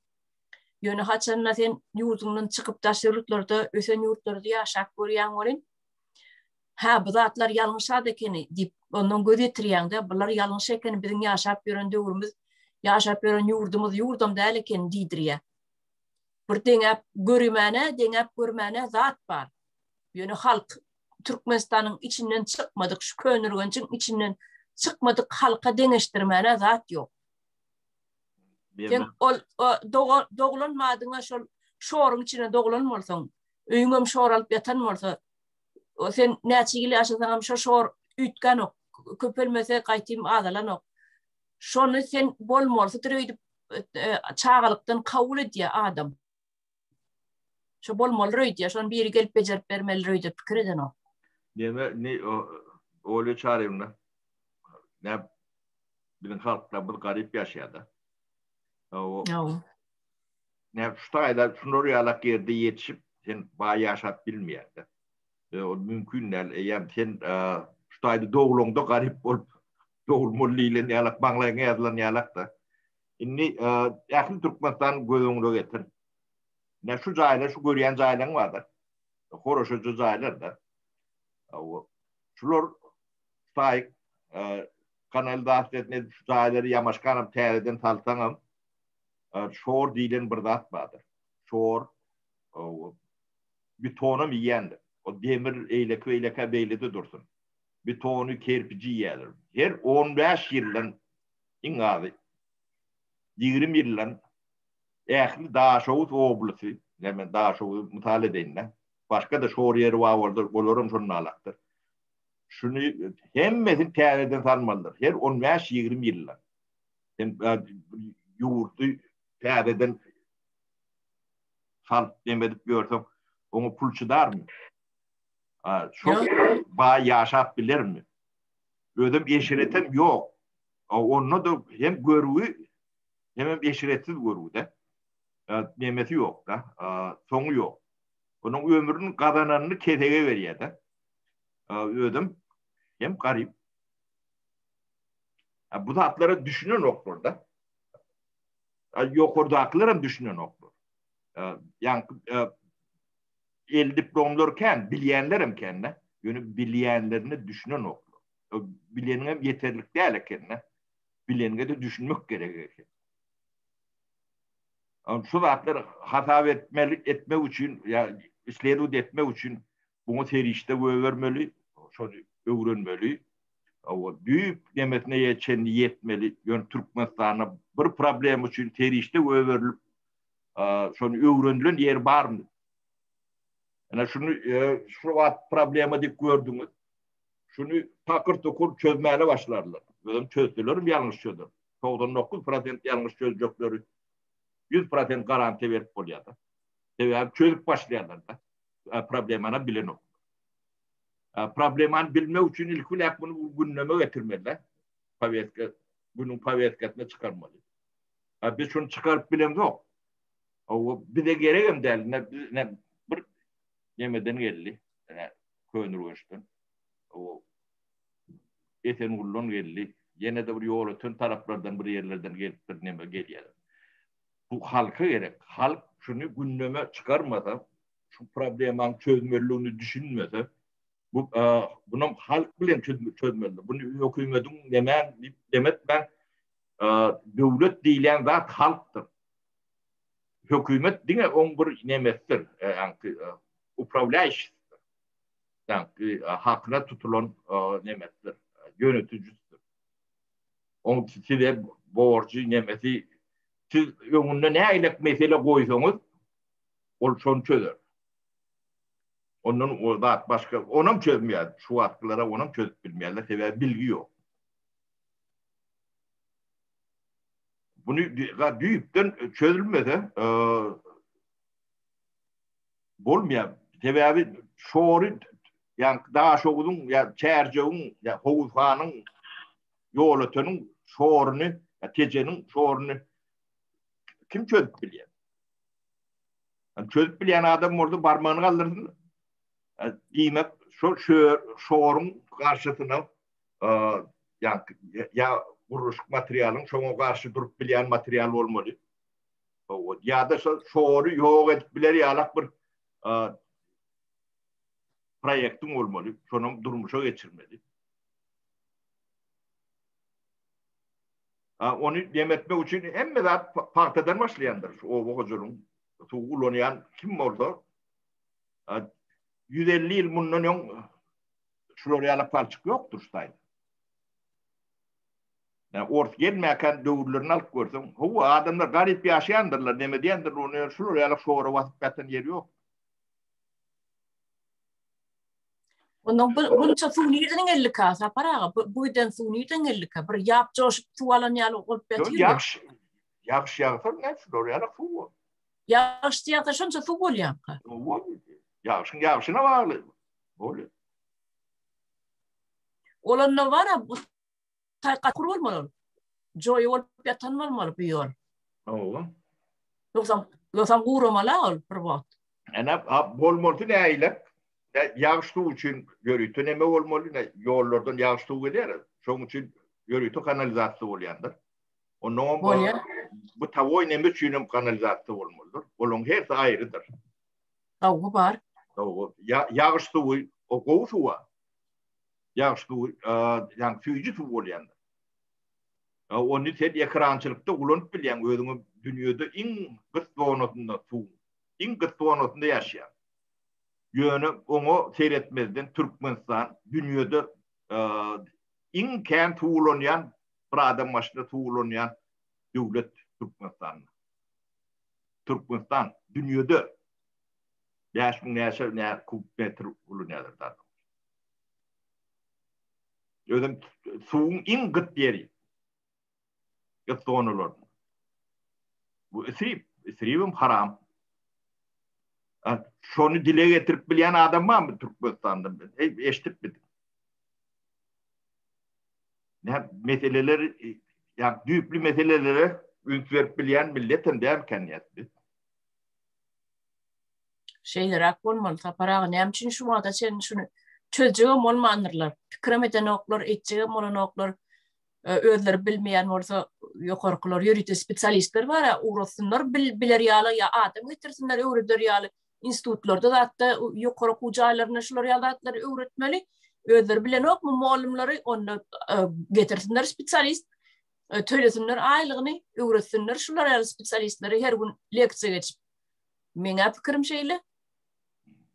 Ýöne haçanda sen ýurduňdan çykyp daşary ýurtlarda, ösen ýurtlarda ýaşap görýäň welin, hä bu zatlar ýalňyş zat ekeni diýip, ondan göz ýetirýäň-de, bular ýalňyş ekeni, biziň ýaşap ýören döwrümiz, ýaşap ýören ýurdumyz ýurdam däl ekeni diýdirýär. Bir deňäp görümäne, deňäp görmäne zat bar. Ýöne halk Türkmenistanyň içinden çykmadyk, şu Köneürgenjiň içinden çykmadyk halka deňeşdirmäne zat ýok. Sen ol doglan madyňa şol şoruň içine doglan bolsaň, öýüňem şor alyp ýatan bolsa, o sen näçe ýyl ýaşasaňam şo şor üýtgänok. Köpelmese gaýtym azalanok. Şony sen bolmalysydyr öýdüp çagalykdan kabul edýär adam. Şo bolmalydyr öýdýär. Şony biri gelip bejerip bermelidir öýdüp pikir edenok. Neme ne Olýa Çaryýewna näme biziň halklarymyz garyp ýaşaýar-da. Hawa. Näme şu taýda şular ýalak ýerde ýetişip sen baý ýaşap bilmeýäň-de. Ol mümkin däl. Eýýäm sen şu taýda doglaňda garyp bolup dogulmaly diýlen ýalak maňlaýyňa ýazylan ýalak-da. Indi ähli Türkmenistany göz öňüne getir. Ine şu jaýlar, şu görýän jaýlaryň bardyr. Horoşaja jaýlar-da. Şular saýyk kanalizasiýasyny edip şu jaýlary ýamaşganam täzeden salsaňam şor diýlen bir zat bardyr. Şor betonam iýýändir. O demir eýleki beýlekä beýlede dursun. Betony, kerpiji iýýärler. Her 15 ýyldan iň azy 20 ýyldan ähli Daşoguz oblasy, ine men Daşoguzy mysal edeýin-de, başga-da şor ýeri bar bolsa, olaram şonda alakdyr. Şuny hemmesini täzeden salmalydyr. Her on bäş-ýigrimi ýyldan. Sen ýurdy täzeden salyp neme edip ýörseň, oňa pul çydarmy? Şol baý ýaşap bilermi? Özem eşretem ýok. Onda-da hem görgi, hemem eşretsiz görgi-de. Nemesi ýok-da, soňy ýok. Onuň ömrüniň gazananyny kesege berýär-de. Özem hem garyp. Bu zatlara düşünenoklar-da. Ýokardakylar hem düşünenoklar. Ýaňky el diplomlar kän, bilýänler hem kän-de. Ýöne bilýänlerine düşünenoklar. Bileniňem ýeterlik däl eken-de. Bileniňe-de düşünmek gerek eken. Şu zatlar hasap etmeli, etmek üçin ýa isledowat etmek üçin buňa serişde goýbermeli, şony öwrenmeli. Hawa, düýp nemesine çenli ýetmeli. Ýöne Türkmenistanda bir problema üçin serişde goýberilip, şony öwrenilen ýeri barmy? Ine şuny şu wagt problema diýip gördüňiz. Şuny takyr-tukur çözmäne başlarlar. Özem çözselerem ýalňyş çözer. 99 prosent ýalňyş çözjekleri 100 prosent garantiýa berip bolýar-da. Sebäbi çözüp başlaýarlar-da. Problemany bilenok. Problemany bilmek üçin ilki bilen muny gündeme getirmeli. Powestka, günüň powestkasyna çykarmaly. Biz şuny çykaryp bilemzok. O bize geregem däl. Ne bir nemeden geldi. Köneürgençden. O Esenguldan geldi. Ýene-de bir Ýolöten taraplardan bir ýerlerden gelip bir neme gelýär. Bu halka gerek. Halk şuny gündeme çykarmasa, şu problemanyň çözmeliligini düşünmese, bu bunam halk bilen çözmeli. Buny hökümetiň nemäň diýip demetmäň. Döwlet diýilýän zat halkdyr. Hökümet diňe oň bir nemesidir, ýaňky uprawlýaýşisidir. Ýaňky hakyna tutulan nemesidir, ýöneticisidir. Oň size borjy nemesi siz öňünde nägilek mesele goýsaňyz, ol şony çözer. Ondan o zat başga, onam çözmeýär. Şu wagtkylara onam çözüp bilmeýärler, sebäbi bilgi ýok. Buny düýpden çözülmese bolmaýar. Sebäbi şory ýa Daşoguzyň ýa Çärjewiň ýa Howuzhanyň Ýolöteniň şoruny, ýa Tejeniň şoruny kim çözüp bilýär? Çözüp bilýän adam bolsa barmagyny galdyrsyn. Diýmek, şol şoruň garşysyna ýa ýa gurluşyk materialyň şoňa garşy durup bilýän material bolmaly. Ýa-da şol şory ýok edip biler ýalak bir proýektiň bolmaly, şonam durmuşa geçirmeli. Ony dem etmek üçin hemme zat pagtadan başlaýandyr. Şu oba hojalygyň suwy ulanýan kim bolsa 150 ýyl mundan öň şular ýaly palçyk ýokdur şu taýda. Ýa ors gelmäkän döwürlerini alyp görseň, hawa adamlar garyp ýaşaýandyrlar, neme diýendirler, ony ýöne şular ýaly şora basyp ýatan ýeri ýok. Ondan bu bunça suw nirden geldika Sapar aga? Bu, bu giden suw nirden geldika? Bir ýap joşup suw alan ýaly bolup ýatyr. Ýagyş ýagyş ýagsa ne şular ýaly suw bol. Ýagyş ýagsa şonça suw bolýarka. Ýagşyň ýagşyna bagly. Bolýar. Olanda bar bu taýka kur bolmaly. Joýy bolup ýatan bolmaly bu ýol. Hawa. Ýogsam, ýogsam guramaly ol bir wagt. Ene bolmalysy nähili? Ýagyş suwy üçin ýörite neme bolmaly? Ne ýollardan ýagyş suwy gelýär. Şonuň üçin ýörite kanalizasiýa bolýandyr. Ondan Bolýar. Bu tawoý neme üçin hem kanalizasiýa bolmalydyr. Olaryň hersi aýrydyr. Hawa bar. Hawa. Ýagyş suwy o gowy suwa. Ýagyş suwy, ýagny süýji suw bolýandyr. Ony sen ekrançylykda ulanyp bilýäň, özüňem dünýede iň gyt zonasynda suwuň, iň gyt zonasynda ýaşaýaň. Ýöne oňa seretmezden Türkmenistan dünýede iň kän suw ulanýan, bir adam başyna suw ulanýan döwlet Türkmenistanda. Türkmenistan dünýede 5000 näçe nä kub metr ulanýarlar zat. Özem suwuň iň gyt ýeri. Gyt zonalar. Bu isrip, isribem haram. Şony dile getirip bilýän adam barmy Türkmenistanda? Eý, eşidip bildim. Ne meseleler, ýa düýpli meselelere üns berip bilýän millet hem dälken ýa biz. Şeýleräk bolmaly Sapar aga, näme üçin şu wagta çenli şuny çözjegem bolmandyrlar, pikirem edenoklar, etjegem bolanoklar, özleri bilmeýän bolsa ýokarkylar ýörite spesialistler bar-a, ugratsynlar biler ýaly ýa adam getirsinler öwreder ýaly institutlarda zatda ýokary okuw jaýlarynda şular ýaly zatlary öwretmeli. Özleri bilenokmy mugallymlary, onda getirsinler spesialist, tölesinler aýlygyny, öwretsinler şular ýaly spesialistleri her gün leksiýa geçip. Meňä pikirim şeýle.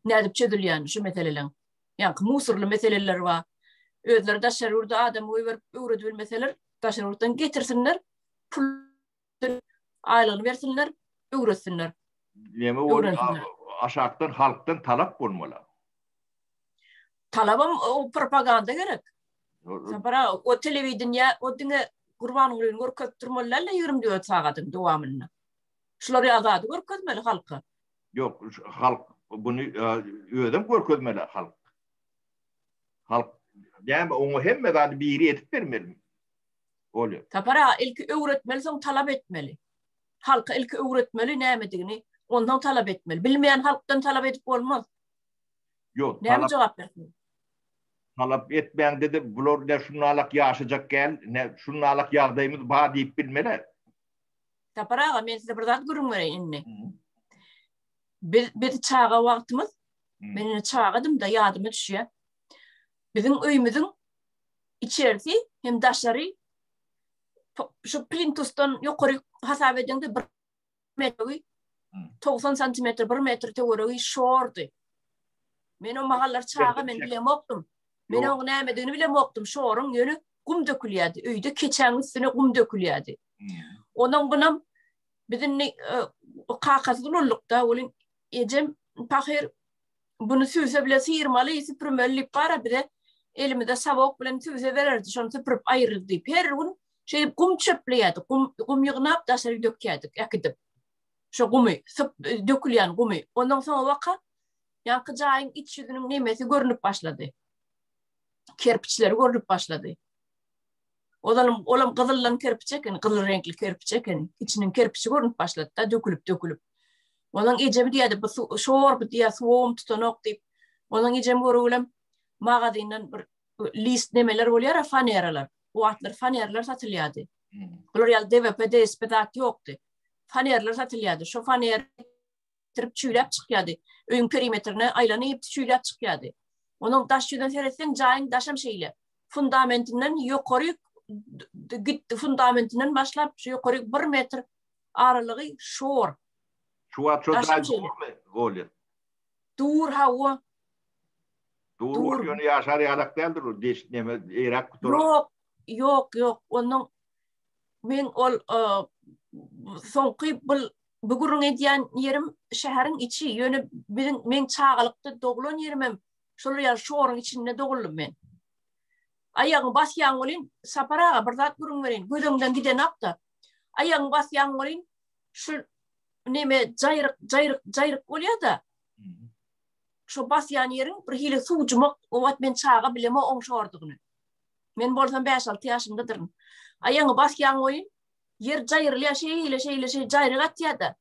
Nädip çözülýän şu meseleleň? Ýaňky musurly meseleler bar. Özleri daşary ýurda adam goýberip öwredip bilmeseler, daşary ýurtdan getirsinler, pul aýlygyny bersinler, öwretsinler. Näme bol aşakdan halkdan talap bolmaly. Talabam o propaganda gerek. Sapara o telewideniýe o diňe Gurbangulyny görkezip durmaly däl 24 sagadyň dowamynda. Şular ýaly zady görkezmeli halka. Ýok, halk buny özem görkezmeli halk. Halk näme oňa hemme zady biri edip bermelimi? Bolýar. Sapar aga ilki öwretmeli soň talap etmeli. Halka ilki öwretmeli nämedigini, onsoň talap etmeli. Bilmeýän halkdan talap edip bolmaz. Ýok, Näme jogap bersin? Talap etmäňde-de bular ne şunalak ýaşajak gel, ne şunalak ýagdaýymyz bar diýip bilmeli. Sapar aga, men size bir zat gürrüň bereýin indi. Biz biz çaga wagtymyz, men indi çagadym-da ýadyma düşýär. Biziň öýümiziň içerisi hem daşary şu plintusdan ýokary hasap edeňde bir metregi 90 santimetr, 1 metr töweregi şordy. Men o mahallar çaga men bilemokdym. Men oň nämedigini bilemokdym. Şoruň ýöne gum dökülýärdi. Öýde keçäň üstüne gum dökülýärdi. Onuň bunam biz indi e, kakasyz ulaldyk-da, welin ejem pahyr bunu süýse bile syrmaly, süpürmeli diýip bara bize elimize sabok bilen süýse bererdi, şony süpürip aýyrdy diýip. Her gün şeýdip gum çöpleýärdik, gum, gum ýygnap daşary dökýärdik, äkidip. Şo gumy, syp, e, dökülýän gumy. Ondan soň waka ýaňky jaýyň iç ýüzüniň nemesi görnüp başlady. Kerpiçleri görnüp başlady. Ozalam olam gyzyldan kerpiç eken, gyzyl reňkli kerpiç eken. Içiniň kerpiçi görnüp başlady da, dökülip dökülip. Onuň ejemi diýýärdi, bu şor bu diýýär, suwum tutanok diýip. Onuň ejem görübilem magazinden bir list nemeler bolýar, faneralar. Bu wagtlar fanerler satylýardy. Hmm. Bular ýaly DWP, DSP zat ýokdy. Fanerler satylýardy. Şo faner getirip çüýläp çykýardy. Öýüň perimetrine aýlanyp çüýläp çykýardy. Onuň daş ýüzüne seretseň jaýyň daşam şeýle. Fundamentinden ýokary gitdi, fundamentinden başlap şu ýokary 1 metr aralygy şor. Şu wagt şo jaý durmy, Olya? Dur hawa. Dur, dur. Ýöne ýaşar ýalak däldir o deşik neme eýräk gutar. Ýok, ýok, ýok. Onuň men ol e, soňky bu bu gürrüň edýän ýerim şäheriň içi, ýöne biziň men çagalykda doglan ýerimem. Şolar ýaly şoruň içinde doguldym men. Aýagyňy basýaň welin, Sapar aga bir zat gürrüň bereýin, gözüňden gidenok-da. Aýagyňy basýaň welin, şu neme jaýryk, jaýryk, jaýryk bolýar-da. Şo basýan ýeriň bir hili suwjumak, o wagt men çaga bilemok oň şordugyny. Men bolsam bäş-alty ýaşymdadyryn. Aýagyňy basýaň welin, ýer jaýrylýar, şeýle, şeýle, şeýle jaýryk atýar-da.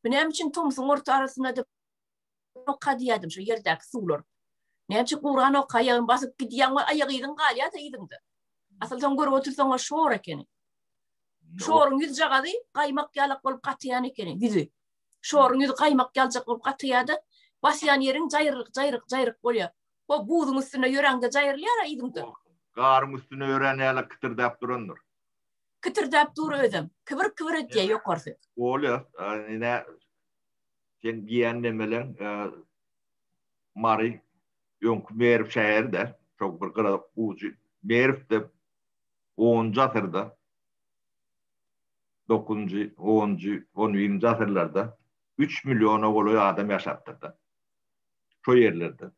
Bu näme üçin tomsuň orta arasynda oka diýýärdim şu ýerdäki suwlar. Näme üçin guran oka aýagyny basyp gidýäň we aýak yzyň galýar-da yzyňda. Asyl soň görüp otursaň o şor ekeni. Şoruň ýüzjagazy gaýmak ýalak bolup gatýan ekeni, ýüzi. Şoruň ýüzi gaýmak ýaljak bolup gatýar-da, basýan ýeriň jaýryk, jaýryk, jaýryk bolýar. O buzuň üstünde ýöräňde jaýrylýar-a yzyňda. Garyň üstünde ýörän ýaly kitirdäp durandyr. Kitirdäp dur özem. Kibir-kibir etýär ýokarsy. Bolýar. Ine, Sen diýýän nemeleň Mary öňki Merw şäheri-dä, şo bir gyra ujy. Merwde onunjy asyrda, dokuzynjy, onunjy, on birinji asyrlarda üç milliona golaý adam ýaşapdyr-da. Şo ýerlerde.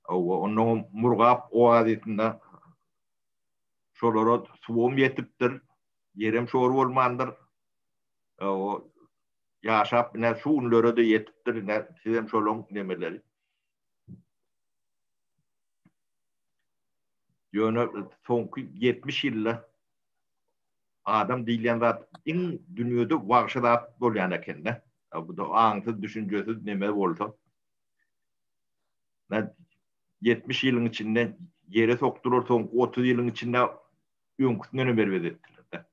Hawa, onnoňam Murgap oazisinde şolara suwam ýetipdir, ýerem şor bolmandyr. Hawa, Ýaşap ine şu günlere-de ýetipdir ine sizem şolaň nemeleri. Ýöne soňky 70 ýylda adam diýilýän zat iň dünýede wagşy zat bolýan ekende. Bu da aňsyz, düşünjesiz neme bolsa. 70 ýylyň içinde ýere sokdular, soňky 30 ýylyň içinde öňküsinden hem erbet etdiler.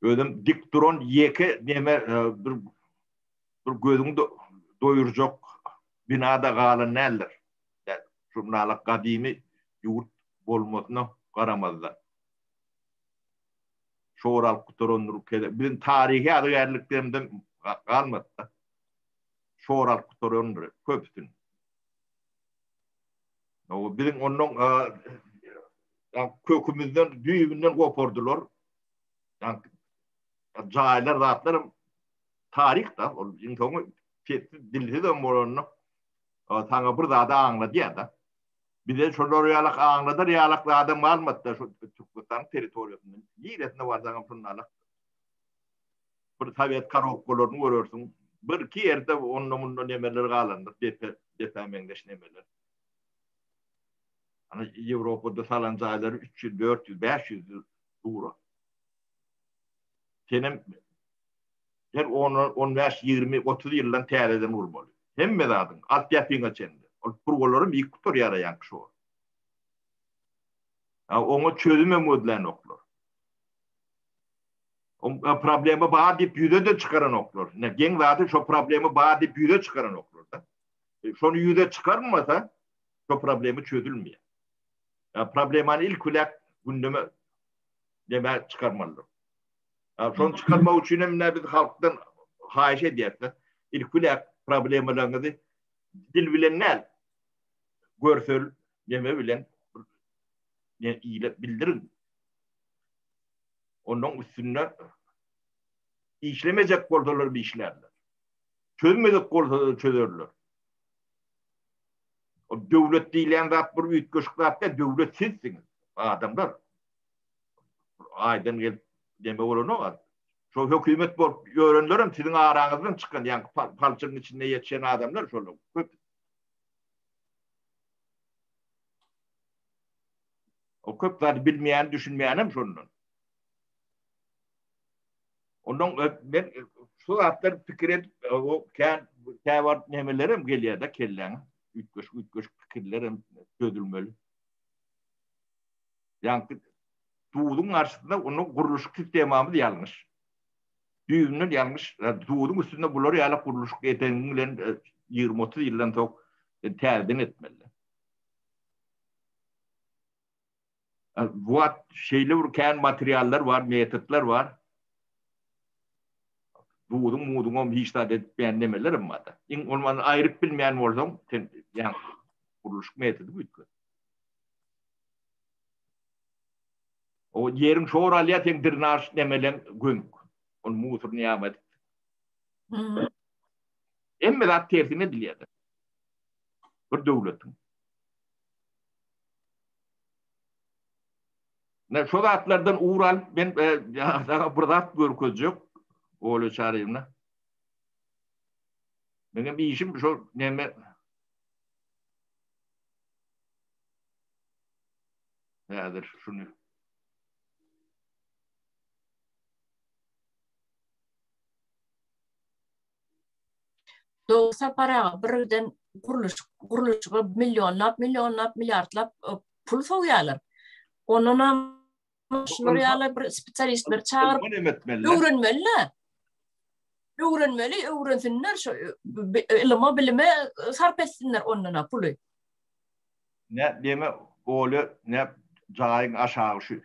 Özem dik duran ýeke neme bir bir gözüňi doýurjak bina-da galan däldir. Şundalyk gadymy ýurt bolmasyna garamazdan. Şor alyp gutarandyr. Biziň taryhy ýadygärliklerimizden galmady-da. Şor alyp gutarandyr köpüsini. Biziň ondan kökümizden, düýbünden gopardylar. Jaýlar zatlar taryh da ol iň soňy sessiz dilsiz hem bolanda saňa bir zady aňladýar da. Bize şolar ýalak aňladar ýalak zadam galmady da şu Türkmenistanyň territoriýasynda. Niresinde barsaňam şundalyk. Bir sowet korobkalaryny görersiň. Bir iki ýerde onda munda nemeler galandyr, depe, depä meňzeş nemeler. Ana Ýewropada salan jaýlary 300, 400, 500 ýyl dura. Senem her on, 15, 20, 30 ýyldan täzeden gurmaly. Hemme zadyň, altyapyňa çenli. Ol turbalaram ýyk gutarýar ýaňky şor. Oňa çözümem gözlänoklar. O problema bar diýip ýüze-de çykaranoklar. Ine, geň zady şo problema bar diýip ýüze çykaranoklar-da. E, şony ýüze çykarmasa, şo problema çözülmeýär. Ýa problemany ilk bilen gündeme neme çykarmalydyr. Ýa şony çykarmak üçin hem ine biz halkdan haýyş edýäris. Ilk bilen problemalaryňyzy dil bilen däl, görsel neme bilen ne ile bildiriň. Onuň üstünde işlemejek bolsalar işlärler. Çözmejek bolsalar çözerler. O döwlet diýilýän zat bir üýtgeşik zat däl, döwlet sizsiňiz, adamlar. Aýdan gelip neme bolanok. Şo hökümet bolup ýörenlerem siziň araňyzdan çykan, ýaňky palçygyň içinde ýetişen adamlar şolar köp. O köp zady bilmeýän, düşünmeýänem şondan. Ondan men şu zatlar pikir edip, o kän käwagt nemelerem gelýär-de kelläňe. Üýtgeşik üýtgeşik pikirlerem çözülmeli. Ýaňky duzuň garşysynda onuň gurluşyk sistemamyz ýalňyş. Düýbünden ýalňyş. Duzuň üstünde bular ýaly gurluşyk edeniň bilen 20-30 ýyldan soň täzeden etmeli. Bu wagt şeýle bir kän materiallar bar, metodlar bar. Duzuň, muzuňam hiç zat edip bilýän nemelerem bar-da. Iň bolmanda aýryp bilmeýän bolsaň, sen ýa gurluşyk metody üýtget. O ýeriň şor alýar, seň drenaž nemeleň gömük. Ol musurny ýama edip. Hemme zat tersine edilýär. Bir döwletiň. Ne şo zatlardan ugur alyp men saňa bir zat görkezjek Olýa Çaryýewna. Meňem işim şo neme Häzir şuny Dogry Sapar aga birgiden gurluşyk gurluşyga millionlap millionlap milliardlap e, pul sowýarlar. Ondanam şular ýaly bir spesialistleri çagyryp öwrenmeli. Öwrenmeli, öwrensinler şu e, ylma bilime e, sarp etsinler ondan puly. Ne deme oly ne jaýyň aşagy şu.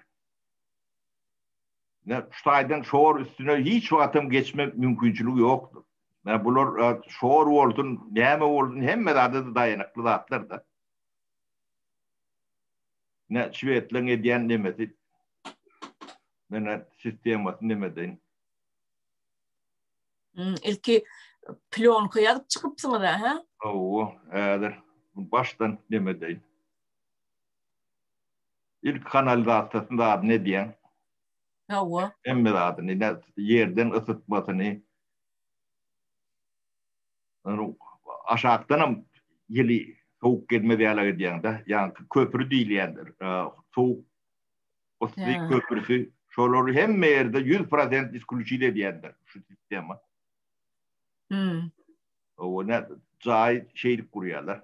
Ne şu taýdan şor üstüne hiç wagtam geçme mümkinçiligi ýokdur. Ne bular şor bolsun, näme bolsun hemme zada da daýanykly zatlar da. Ne şwedleň edýän nemesi. Mena sistemasy neme deýin. Hmm, ilki plýonka ýazyp çykypsyňyz hä? Hawa, häzir başdan neme deýin. Ilki kanalizasiýasyny zadyny edýäň. Hawa. Hemme zadyny, ýerden ysytmasyny. Aşakdanam ýyly sowuk gelmez ýaly edýäň-de. Ýaňky köpri diýilýändir. Sowuk ysy köprüsi. Şolary hemme ýerde 100% isklýuçit edýändir şu sistema. Hmm. Hawa, jaý şeýdip gurýarlar.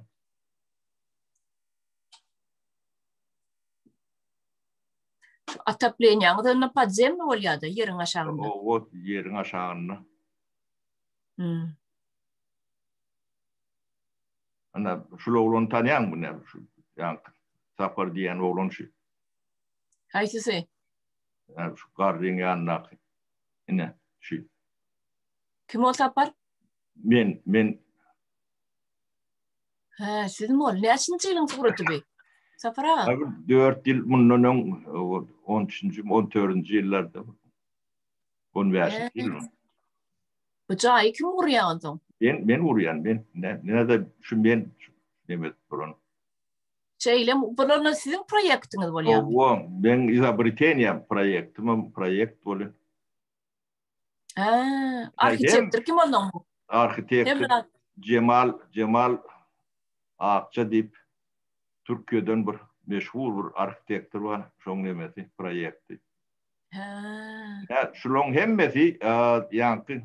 Şu otoplenýaňyz onda podzemny bolýar-da, ýeriň aşagynda. Owa, ýeriň aşagynda. Hmm. Ana, şul oglany tanýaňmy näme şu? Ýaňky Sapar diýen oglan şu. Haýsysy? Ýa şu garryň ýanyndaky. Ine, şu. Kim ol Sapar? Men, men Hä, sizmi ol? Näçinji ýylyň suraty bu? Sapar aga. Abi 4 ýyl mundan öň 13-nji, 14-nji ýyllarda. 15-nji ýyl. Bu jaýy kim gurýar onsoň? Men, men gurýan, men. Näde şu men neme edip duran. Şeýle, bular siziň proýektiňiz bolýar. Hawa, men izobreteniýa proýektim, proýekt bolýar. Hä, arhitektor kim ondan bu? Arhitektor Jemal Jemal Akça diýip Türkiýeden bir meşhur bir arhitektor bar, şoň nemesi, proýekti. Hä. Ýa şularyň hemmesi ýaňky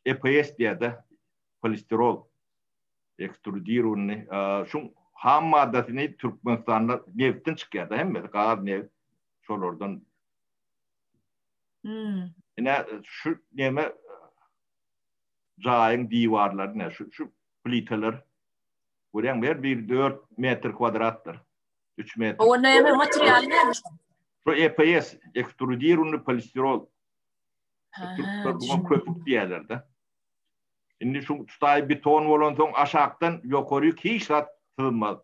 EPS diýýär-de, polistirol ekstrudirowanyny, şuň ham maddasyny Türkmenistanda nebitden çykýar-da hemmesi, gaz, nebit şolardan Hmm. Ine şu neme jaýyň diwarlary ne şu şu plitalar görýäňmi her biri 4 metr kwadratdyr. 3 metr. O näme materialy näme? Şu EPS ekstrudirowany polistirol. Türkler buna köpük diýerler-de. Indi şu tutaý beton bolansoň aşakdan ýokaryk hiç zat syzmaz.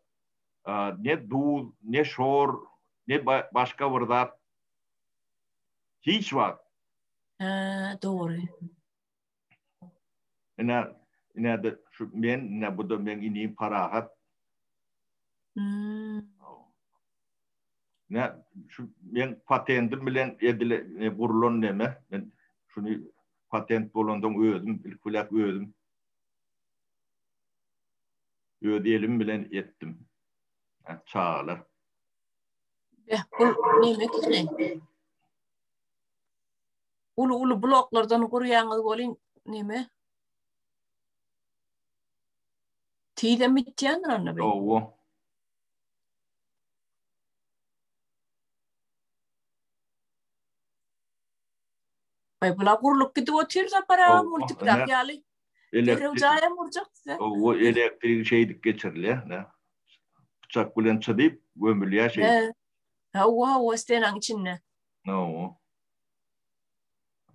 Ne duz, ne şor, ne başga bir zat Hiç wagt. Hä, dogry. Ine, ine-de şu men, ine bu-da meň inim Parahat. Hmm. Ine şu meň patentim bilen edile gurlan neme. Men şuny patent bolansoň özüm ilki bilen özüm öz elim bilen etdim. Çagalar. Beh, bu neme ekeni? Uly-uly bloklardan gurýaňyz welin neme? Tizem bitýändir onda bu. Hawa. Ay bular gurlup gidip otyr Sapar aga multikdäki ýaly. Derrew jaýam gurjak size. Hawa, elektrik şeýdip geçirilýär, ne? Pyçak bilen çyzyp gömülýär şeýdip. Hawa, hawa, stenaň içinde. Hawa.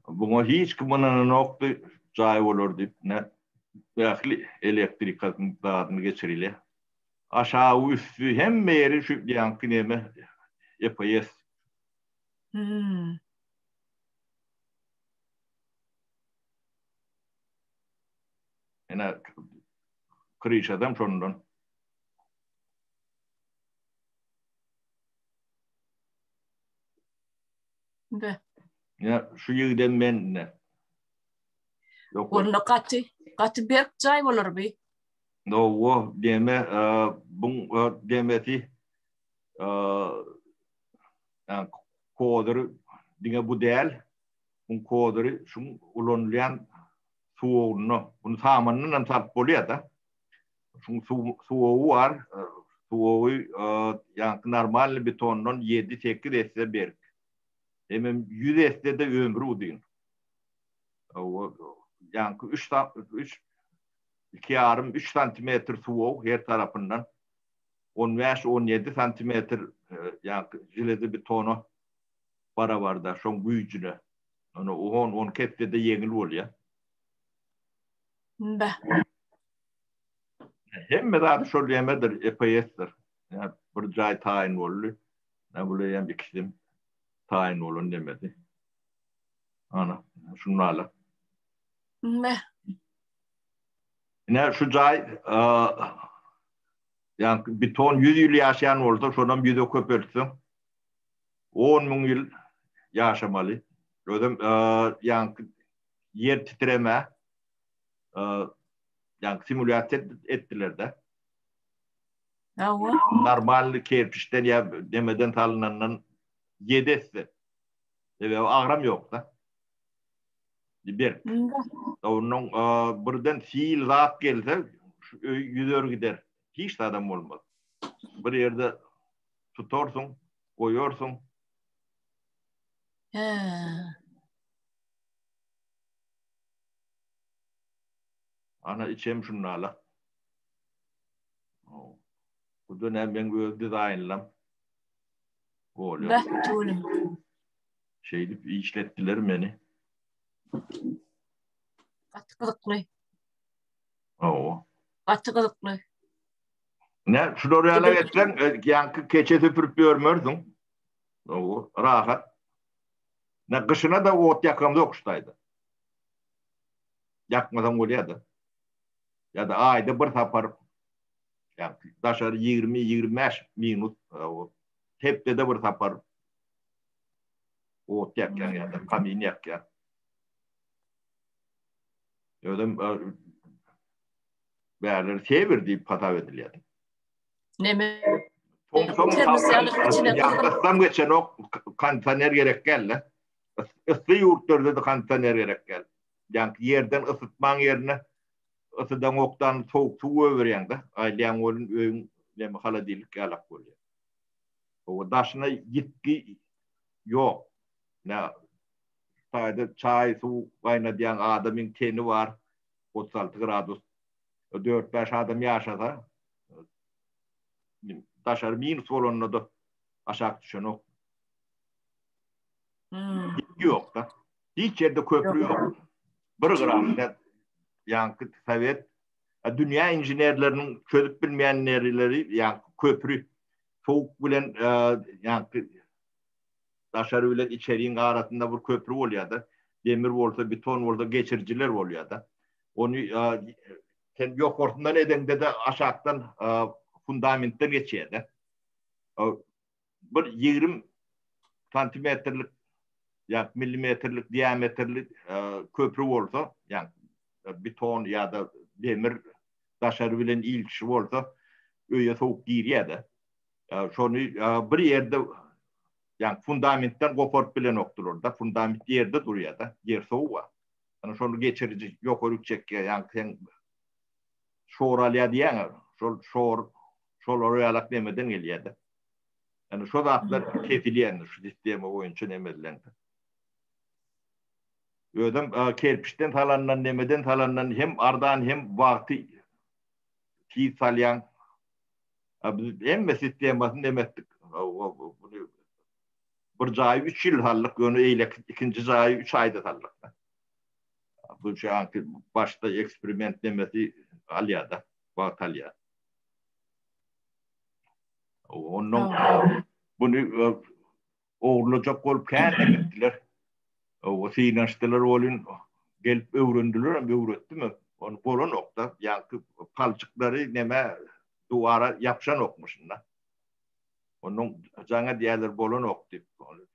Buňa hiç kim ynananokdy, jaý bolar diýip, ne? Ähli elektrikasyny zadyny geçirilýär. Aşagy, üsti, hemme ýeri şu ýaňky neme, EPS. Hmm. Ene kryşadam şondan. Be. Ýa şu ýigidem men ine. Onda gaty, gaty berk jaý bolar bi. Nowo, deme, buň demesi kozyry diňe bu däl. Buň kozyry şuň ulanylýan suwugyna, bunu samandan hem salyp bolýar-da. Şuň suwagy bar. Suwagy ýaňky normalny betondan 7-8 esse berk. Hemem 100 esse-de ömri uzyn. Ýaňky 3 3 2 ýarym 3 santimetr suwag her tarapyndan 15-17 santimetr ýaňky železobetona barabarda şoň güýjüne. Ony 10-12 esse-de ýeňil bolýar. Beh. Hemme zady şol ýemedir, EPS-dir. Ýa bir jaý taýyn boldy. Ýa bular hem ikisi taýyn bolan demedi. Ana, şunala. Beh. Ine şu jaý ýa beton 100 ýyl ýaşaýan bolsa, şonam 100-e köpeltseň 10 müň ýyl ýaşamaly. Özem ýa ýer titreme ýa simulýasiýa etdiler-de. Hawa. Normalny kerpiçden ýa nemeden salynandan 7 esse. Sebäbi agram ýok-da. Berk. Ondan birden sil zat gelse, şu öý ýüzer gider. Hiç zadam bolmaz. Bir ýerde tutarsyň, goýarsyň. Hä. Ana içem şundala. Bu da näme meň öz dizaýnlam. Bolýar. Beh, tüweleme. Şeýdip işletdiler meni. Gaty gyzykly. Hawa. Gaty gyzykly. Ne, şular ýaly etseň, ýaňky keçe süpürip ýörmersiň. Hawa, rahat. Ne gyşyna da ot ýakamzok şu taýda. Ýakmasaň bolýar-da. Ýa-da aýda bir sapar ýa daşary 20-25 minut hepdede bir sapar ot ýakýan ýa-da kamin ýakýan. Özem bärler sewer diýip hasap edilýär. Neme? Yslam geçenok, kondisioner gerek däl-de. Yssy ýurtlarda-da kondisioner gerek däl. Ýaňky ýerden ysytmaň ýerine ysydan okdan sowuk suw goýberýäň-de, aýlaýaň welin öýüň neme holodilnik ýalak bolýar. Oba daşyna ýitgi ýok. Nä taýda çaý, suw gaýnadýaň, adamyň teni bar, 36 gradus. 4-5 adam ýaşasa, daşary minus bolanda-da aşak düşenok. Hmm. Ýok-da. Hiç ýerde köprü ýok. Bir gram ýaňky sowet dünýä inženerleriniň çözüp bilmeýän nerileri ýaňky köprü sowuk bilen ýaňky daşary bilen içeriň arasynda bir köprü bolýar-da. Demir bolsa, beton bolsa geçirijiler bolýar-da. Ony sen ýokarsyndan edeňde-de aşakdan fundamentden geçýär-de. Bir 20 santimetrlik ýa millimetrlik diametrli köprü bolsa, ýa beton ýa-da demir daşary bilen iltişi bolsa, öýe sowuk girýär-de. Şony bir ýerde ýa fundamentden goparyp bilenokdylar-da, fundament ýerde durýar-da, ýer sowuk. Ýani şony geçiriji ýokaryk çekýär, ýa sen şor alýar diýýäň, şol şor şolara ýalak nemeden gelýär-de. Ýani şo zatlar kesilýär şu sistema boýunça neme edilende. Özem kerpiçden salandan, nemeden salandan hem arzan hem wagty tiz salýaň. Biz hemme sistemasyny neme etdik. Buny bir jaýy 3 ýyl saldyk, ýöne eýleki ikinji jaýy 3 aýda saldyk. Bu şaňky başda eksperiment nemesi alýar-da, wagt alýar. Ondan buny ogurlajak bolup kän etdiler. O synanyşdylar welin gelip öwrendiler hem öwretdim. Ony bolanokda, ýaňky palçyklary neme duwara ýapşanokmyşynda. Ondan jaň edýärler bolanok diýip.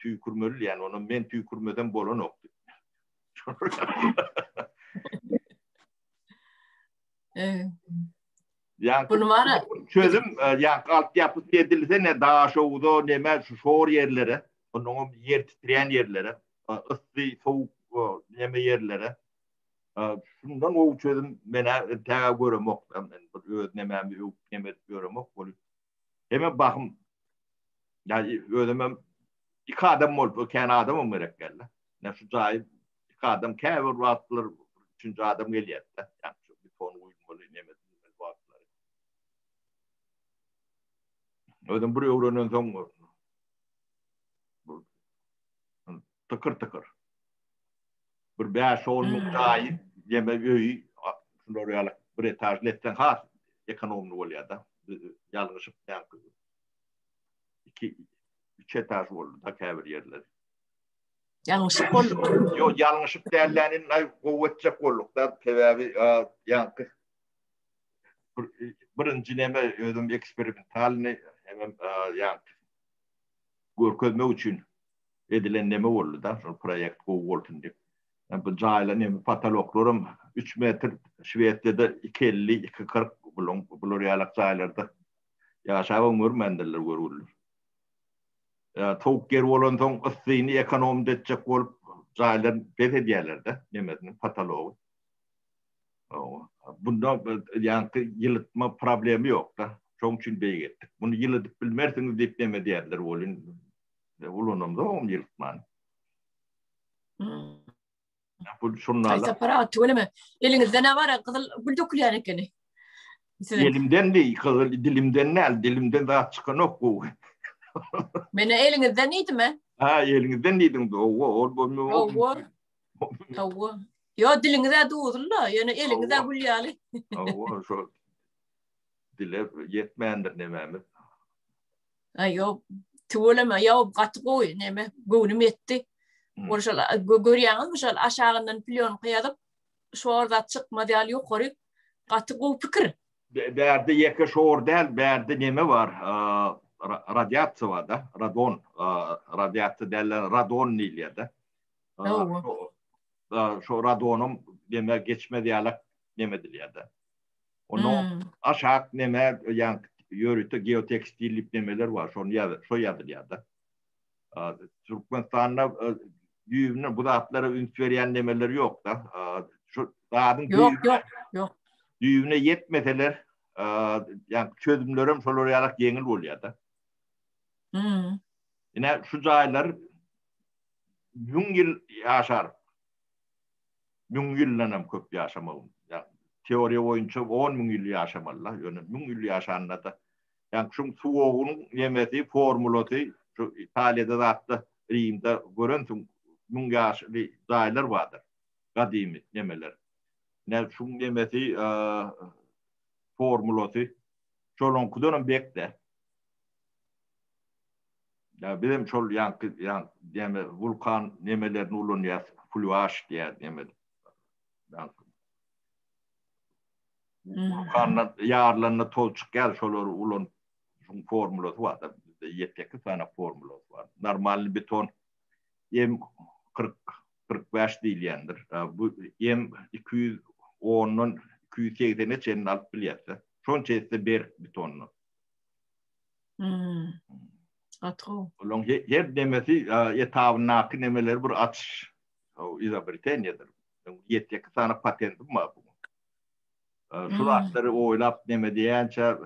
Tüýkürmeli diýýän, ondan men tüýkürmesem bolanok diýip. Ýa Bunu bara çözüm ýa altyapy edilse ne Daşoguza neme şu şor ýerlere, ondan ýer titreýän ýerlere, yssy, sowuk neme ýerlere. Şundan gowy çözüm menä täge göremok. Men bir öz nemämi öwüp neme edip ýöremok bolup. Hemem bahym ýa özümem iki adam bolup kän adamam gerek geldi. Ýa şu jaýy iki adam käbir wagtlar üçünji adam gelýär-de. Ýa şu beton guýulmaly neme wagtlary. Özüm bir öwrenen soň tykyr-tykyr. Bir 5-10 müň jaýy, ýeme öýi şular ýaly bir etažly etseň has ekonomly bolýar-da. Ýalňyşyp ýaňky 2 3 etaž boldy-da käbir ýerleri. Ýalňyşyp boldy. Ýok, ýalňyşyp dälläni aý gowy etjek bolduk-da, sebäbi ýaňky birinji neme özüm eksperimentalny hemem ýaňky görkezmek üçin edilen neme boldy-da, şol proýekt gowy bolsun diýip. Bu jaýlar neme potoloklaram 3 metr, Şwesiýada 2.50, 2.40 bulaň bular ýalak jaýlarda ýaşabam görmändirler görgüliler. Sowuk ýer bolansoň yssyny ekonomda etjek bolup jaýlar pes edýärler-de nemesini, potology. Bunda ýaňky ýylytma problemi ýok-da. Şoň üçin beýik etdik. Muny ýylydyp bilmersiňiz diýip neme diýerler welin, ulanamzogam ýylytmany. Bu şundan. Aý Sapar aga tüweleme. Eliňizden ne bar gyzyl gül dökülýän ekeni. Elimden değil, gyzyl dilimden däl, dilimden zat çykanok gowy. Mene eliňizden diýdim he. Ha, eliňizden diýdiň, owa, ol bu. Owa. Owa. Ýo, diliňiz-ä duzly-da, ýöne eliňiz-ä gül ýaly. Owa, şo dile ýetmändir nemämiz. Aý, ýok, tüweleme, ýok, gaty gowy, neme, göwnüm ýetdi. Ol şol görýäňizmi, şol aşagyndan plýonka ýazyp, şor zat çykmaz ýaly ýokary gaty gowy pikir. Bärde ýeke şor däl, bärde neme bar, radiasiýa bar-da, radon, radiasiýa däl, radon diýilýär-de. Şo radonam neme geçmez ýalak neme edilýär-de. Onuň aşak neme ýaňky ýörite geotekstil diýip nemeler bar, şony ýaz, şo ýazylýar-da. Türkmenistanda düýbünden bu zatlara üns berýän nemeler ýok-da. Şu zadyň Ýok, ýok, ýok. Düýbüne ýetmeseler, ýaňky çözümlerem şolar ýalak ýeňil bolýar-da. Ine şu jaýlar 1000 ýyl ýaşar. 1000 ýyldan hem köp ýaşamagyň. Ýa teoriýa boýunça 10 müň ýyl ýaşamaly-la. Ýöne 1000 ýyl ýaşanda-da ýa şuň suwagynyň nemesi, formulasy şu Italiýada zatda Rimde görensiň 1000 ýaşly jaýlar bardyr. Gadymy nemeler. Ine şuň nemesi formulasy şolaňkydan hem bek-de. Ýa bizem şol ýaňky ýaň näme wulkan nemelerini ulanýas, flýuaş diýýär neme. Ýaňky. Wulkandan ýarylanda toz çykýar, şolary ulanyp şuň formulasy bar da, bizde ýedi-sekiz sany formulasy bar. Normalny beton M 40 45 diýilýändir. Bu M 210-dan 280-e çenli alyp bilýäs-de. Şonça etse berk betondan. Hmm. Gaty gowy. Olaň her nemesi etabyndaky nemeleri bir açyş. Izobreteniýadyr. 7-8 sany patentim bar bu. Şu zatlary oýlap neme diýençe,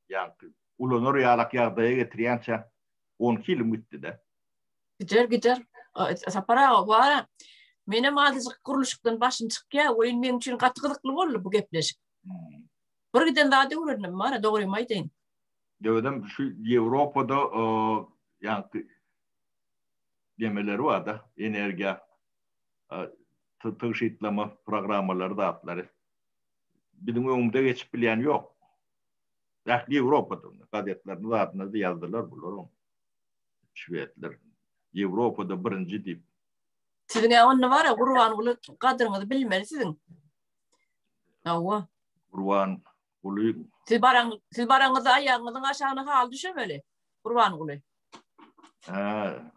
ýa ulanar ýalak ýagdaýa getirýänçe 12 ýylym gitdi-de. Gider, gider. Sapar aga, bar. Menem azajyk gurluşykdan başym çykýar, welin meň üçin gaty gyzykly boldy bu gepleşik. Hmm. Bir giden zat öwrendim, bar, dogrymy aýdaýyn. Döwedem şu Ýewropada ýaňky demeleri bar-da, energiýa tygşytlama programmalary zatlary. Biziň öňümizde geçip bilýän ýok. Ähli Ýewropada gazetlerinde zatynda ýazdylar bular. Şwedler Ýewropada birinji diýip. Siziň onda bar-a Gurbanguly gadyryňyzy bilmeli siziň. Hawa. Gurban Guly. Siz baraň, siz baraňyzda aýagyňyzyň aşagyna haly düşemeli. Gurbanguly. Hä.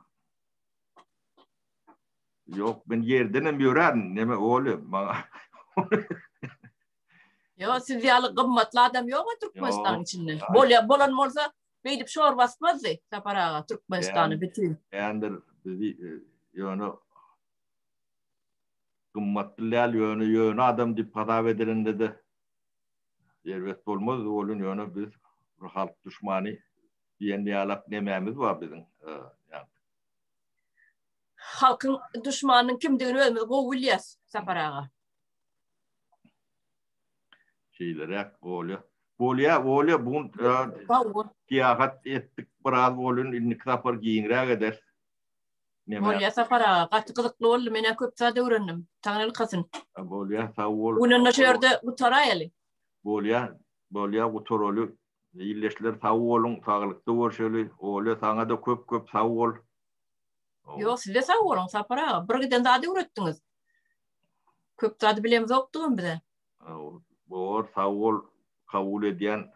Ýok, men ýerden hem ýörärin, neme oly maňa. Ýok, siz ýaly gymmatly adam ýok Türkmenistanyň içinde. Bolýa, bolan bolsa beýdip şor basmazdy Sapar aga Türkmenistany bütin. Ändir bizi e, ýöne gymmatly däl, ýöne ýöne adam diýip hasap edilende-de erbet bolmaz, welin ýöne biz bir halk duşmany diýen ýalak nemämiz bar biziň. E, Halkyň duşmanynyň kimdigini özümiz gowy bilýäs, Sapar aga. Şeýleräk bolýa. Bolýa, bolýa, bu gün syýahat etdik biraz bolun, indiki sapar giňräk ederis. Bolýa Sapar aga, gaty gyzykly boldy, men-ä köp zat öwrendim. Taňrylkasyn. Bolýa, sag bol. Bu gün şu ýerde gutaraýaly. Bolýa, bolýa gutaraly. Ildeşler sag boluň, saglykda görşeli. Olýa saňa-da köp-köp sag bol. Ýok, siz-de sag boluň, Sapar aga. Bir giden zat öwretdiňiz. Köp zady bilemzokdygam bize. Bor, sag bol, kabul edýän.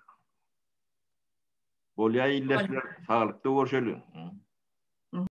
Bolýa ildeşler, saglykda görşeli.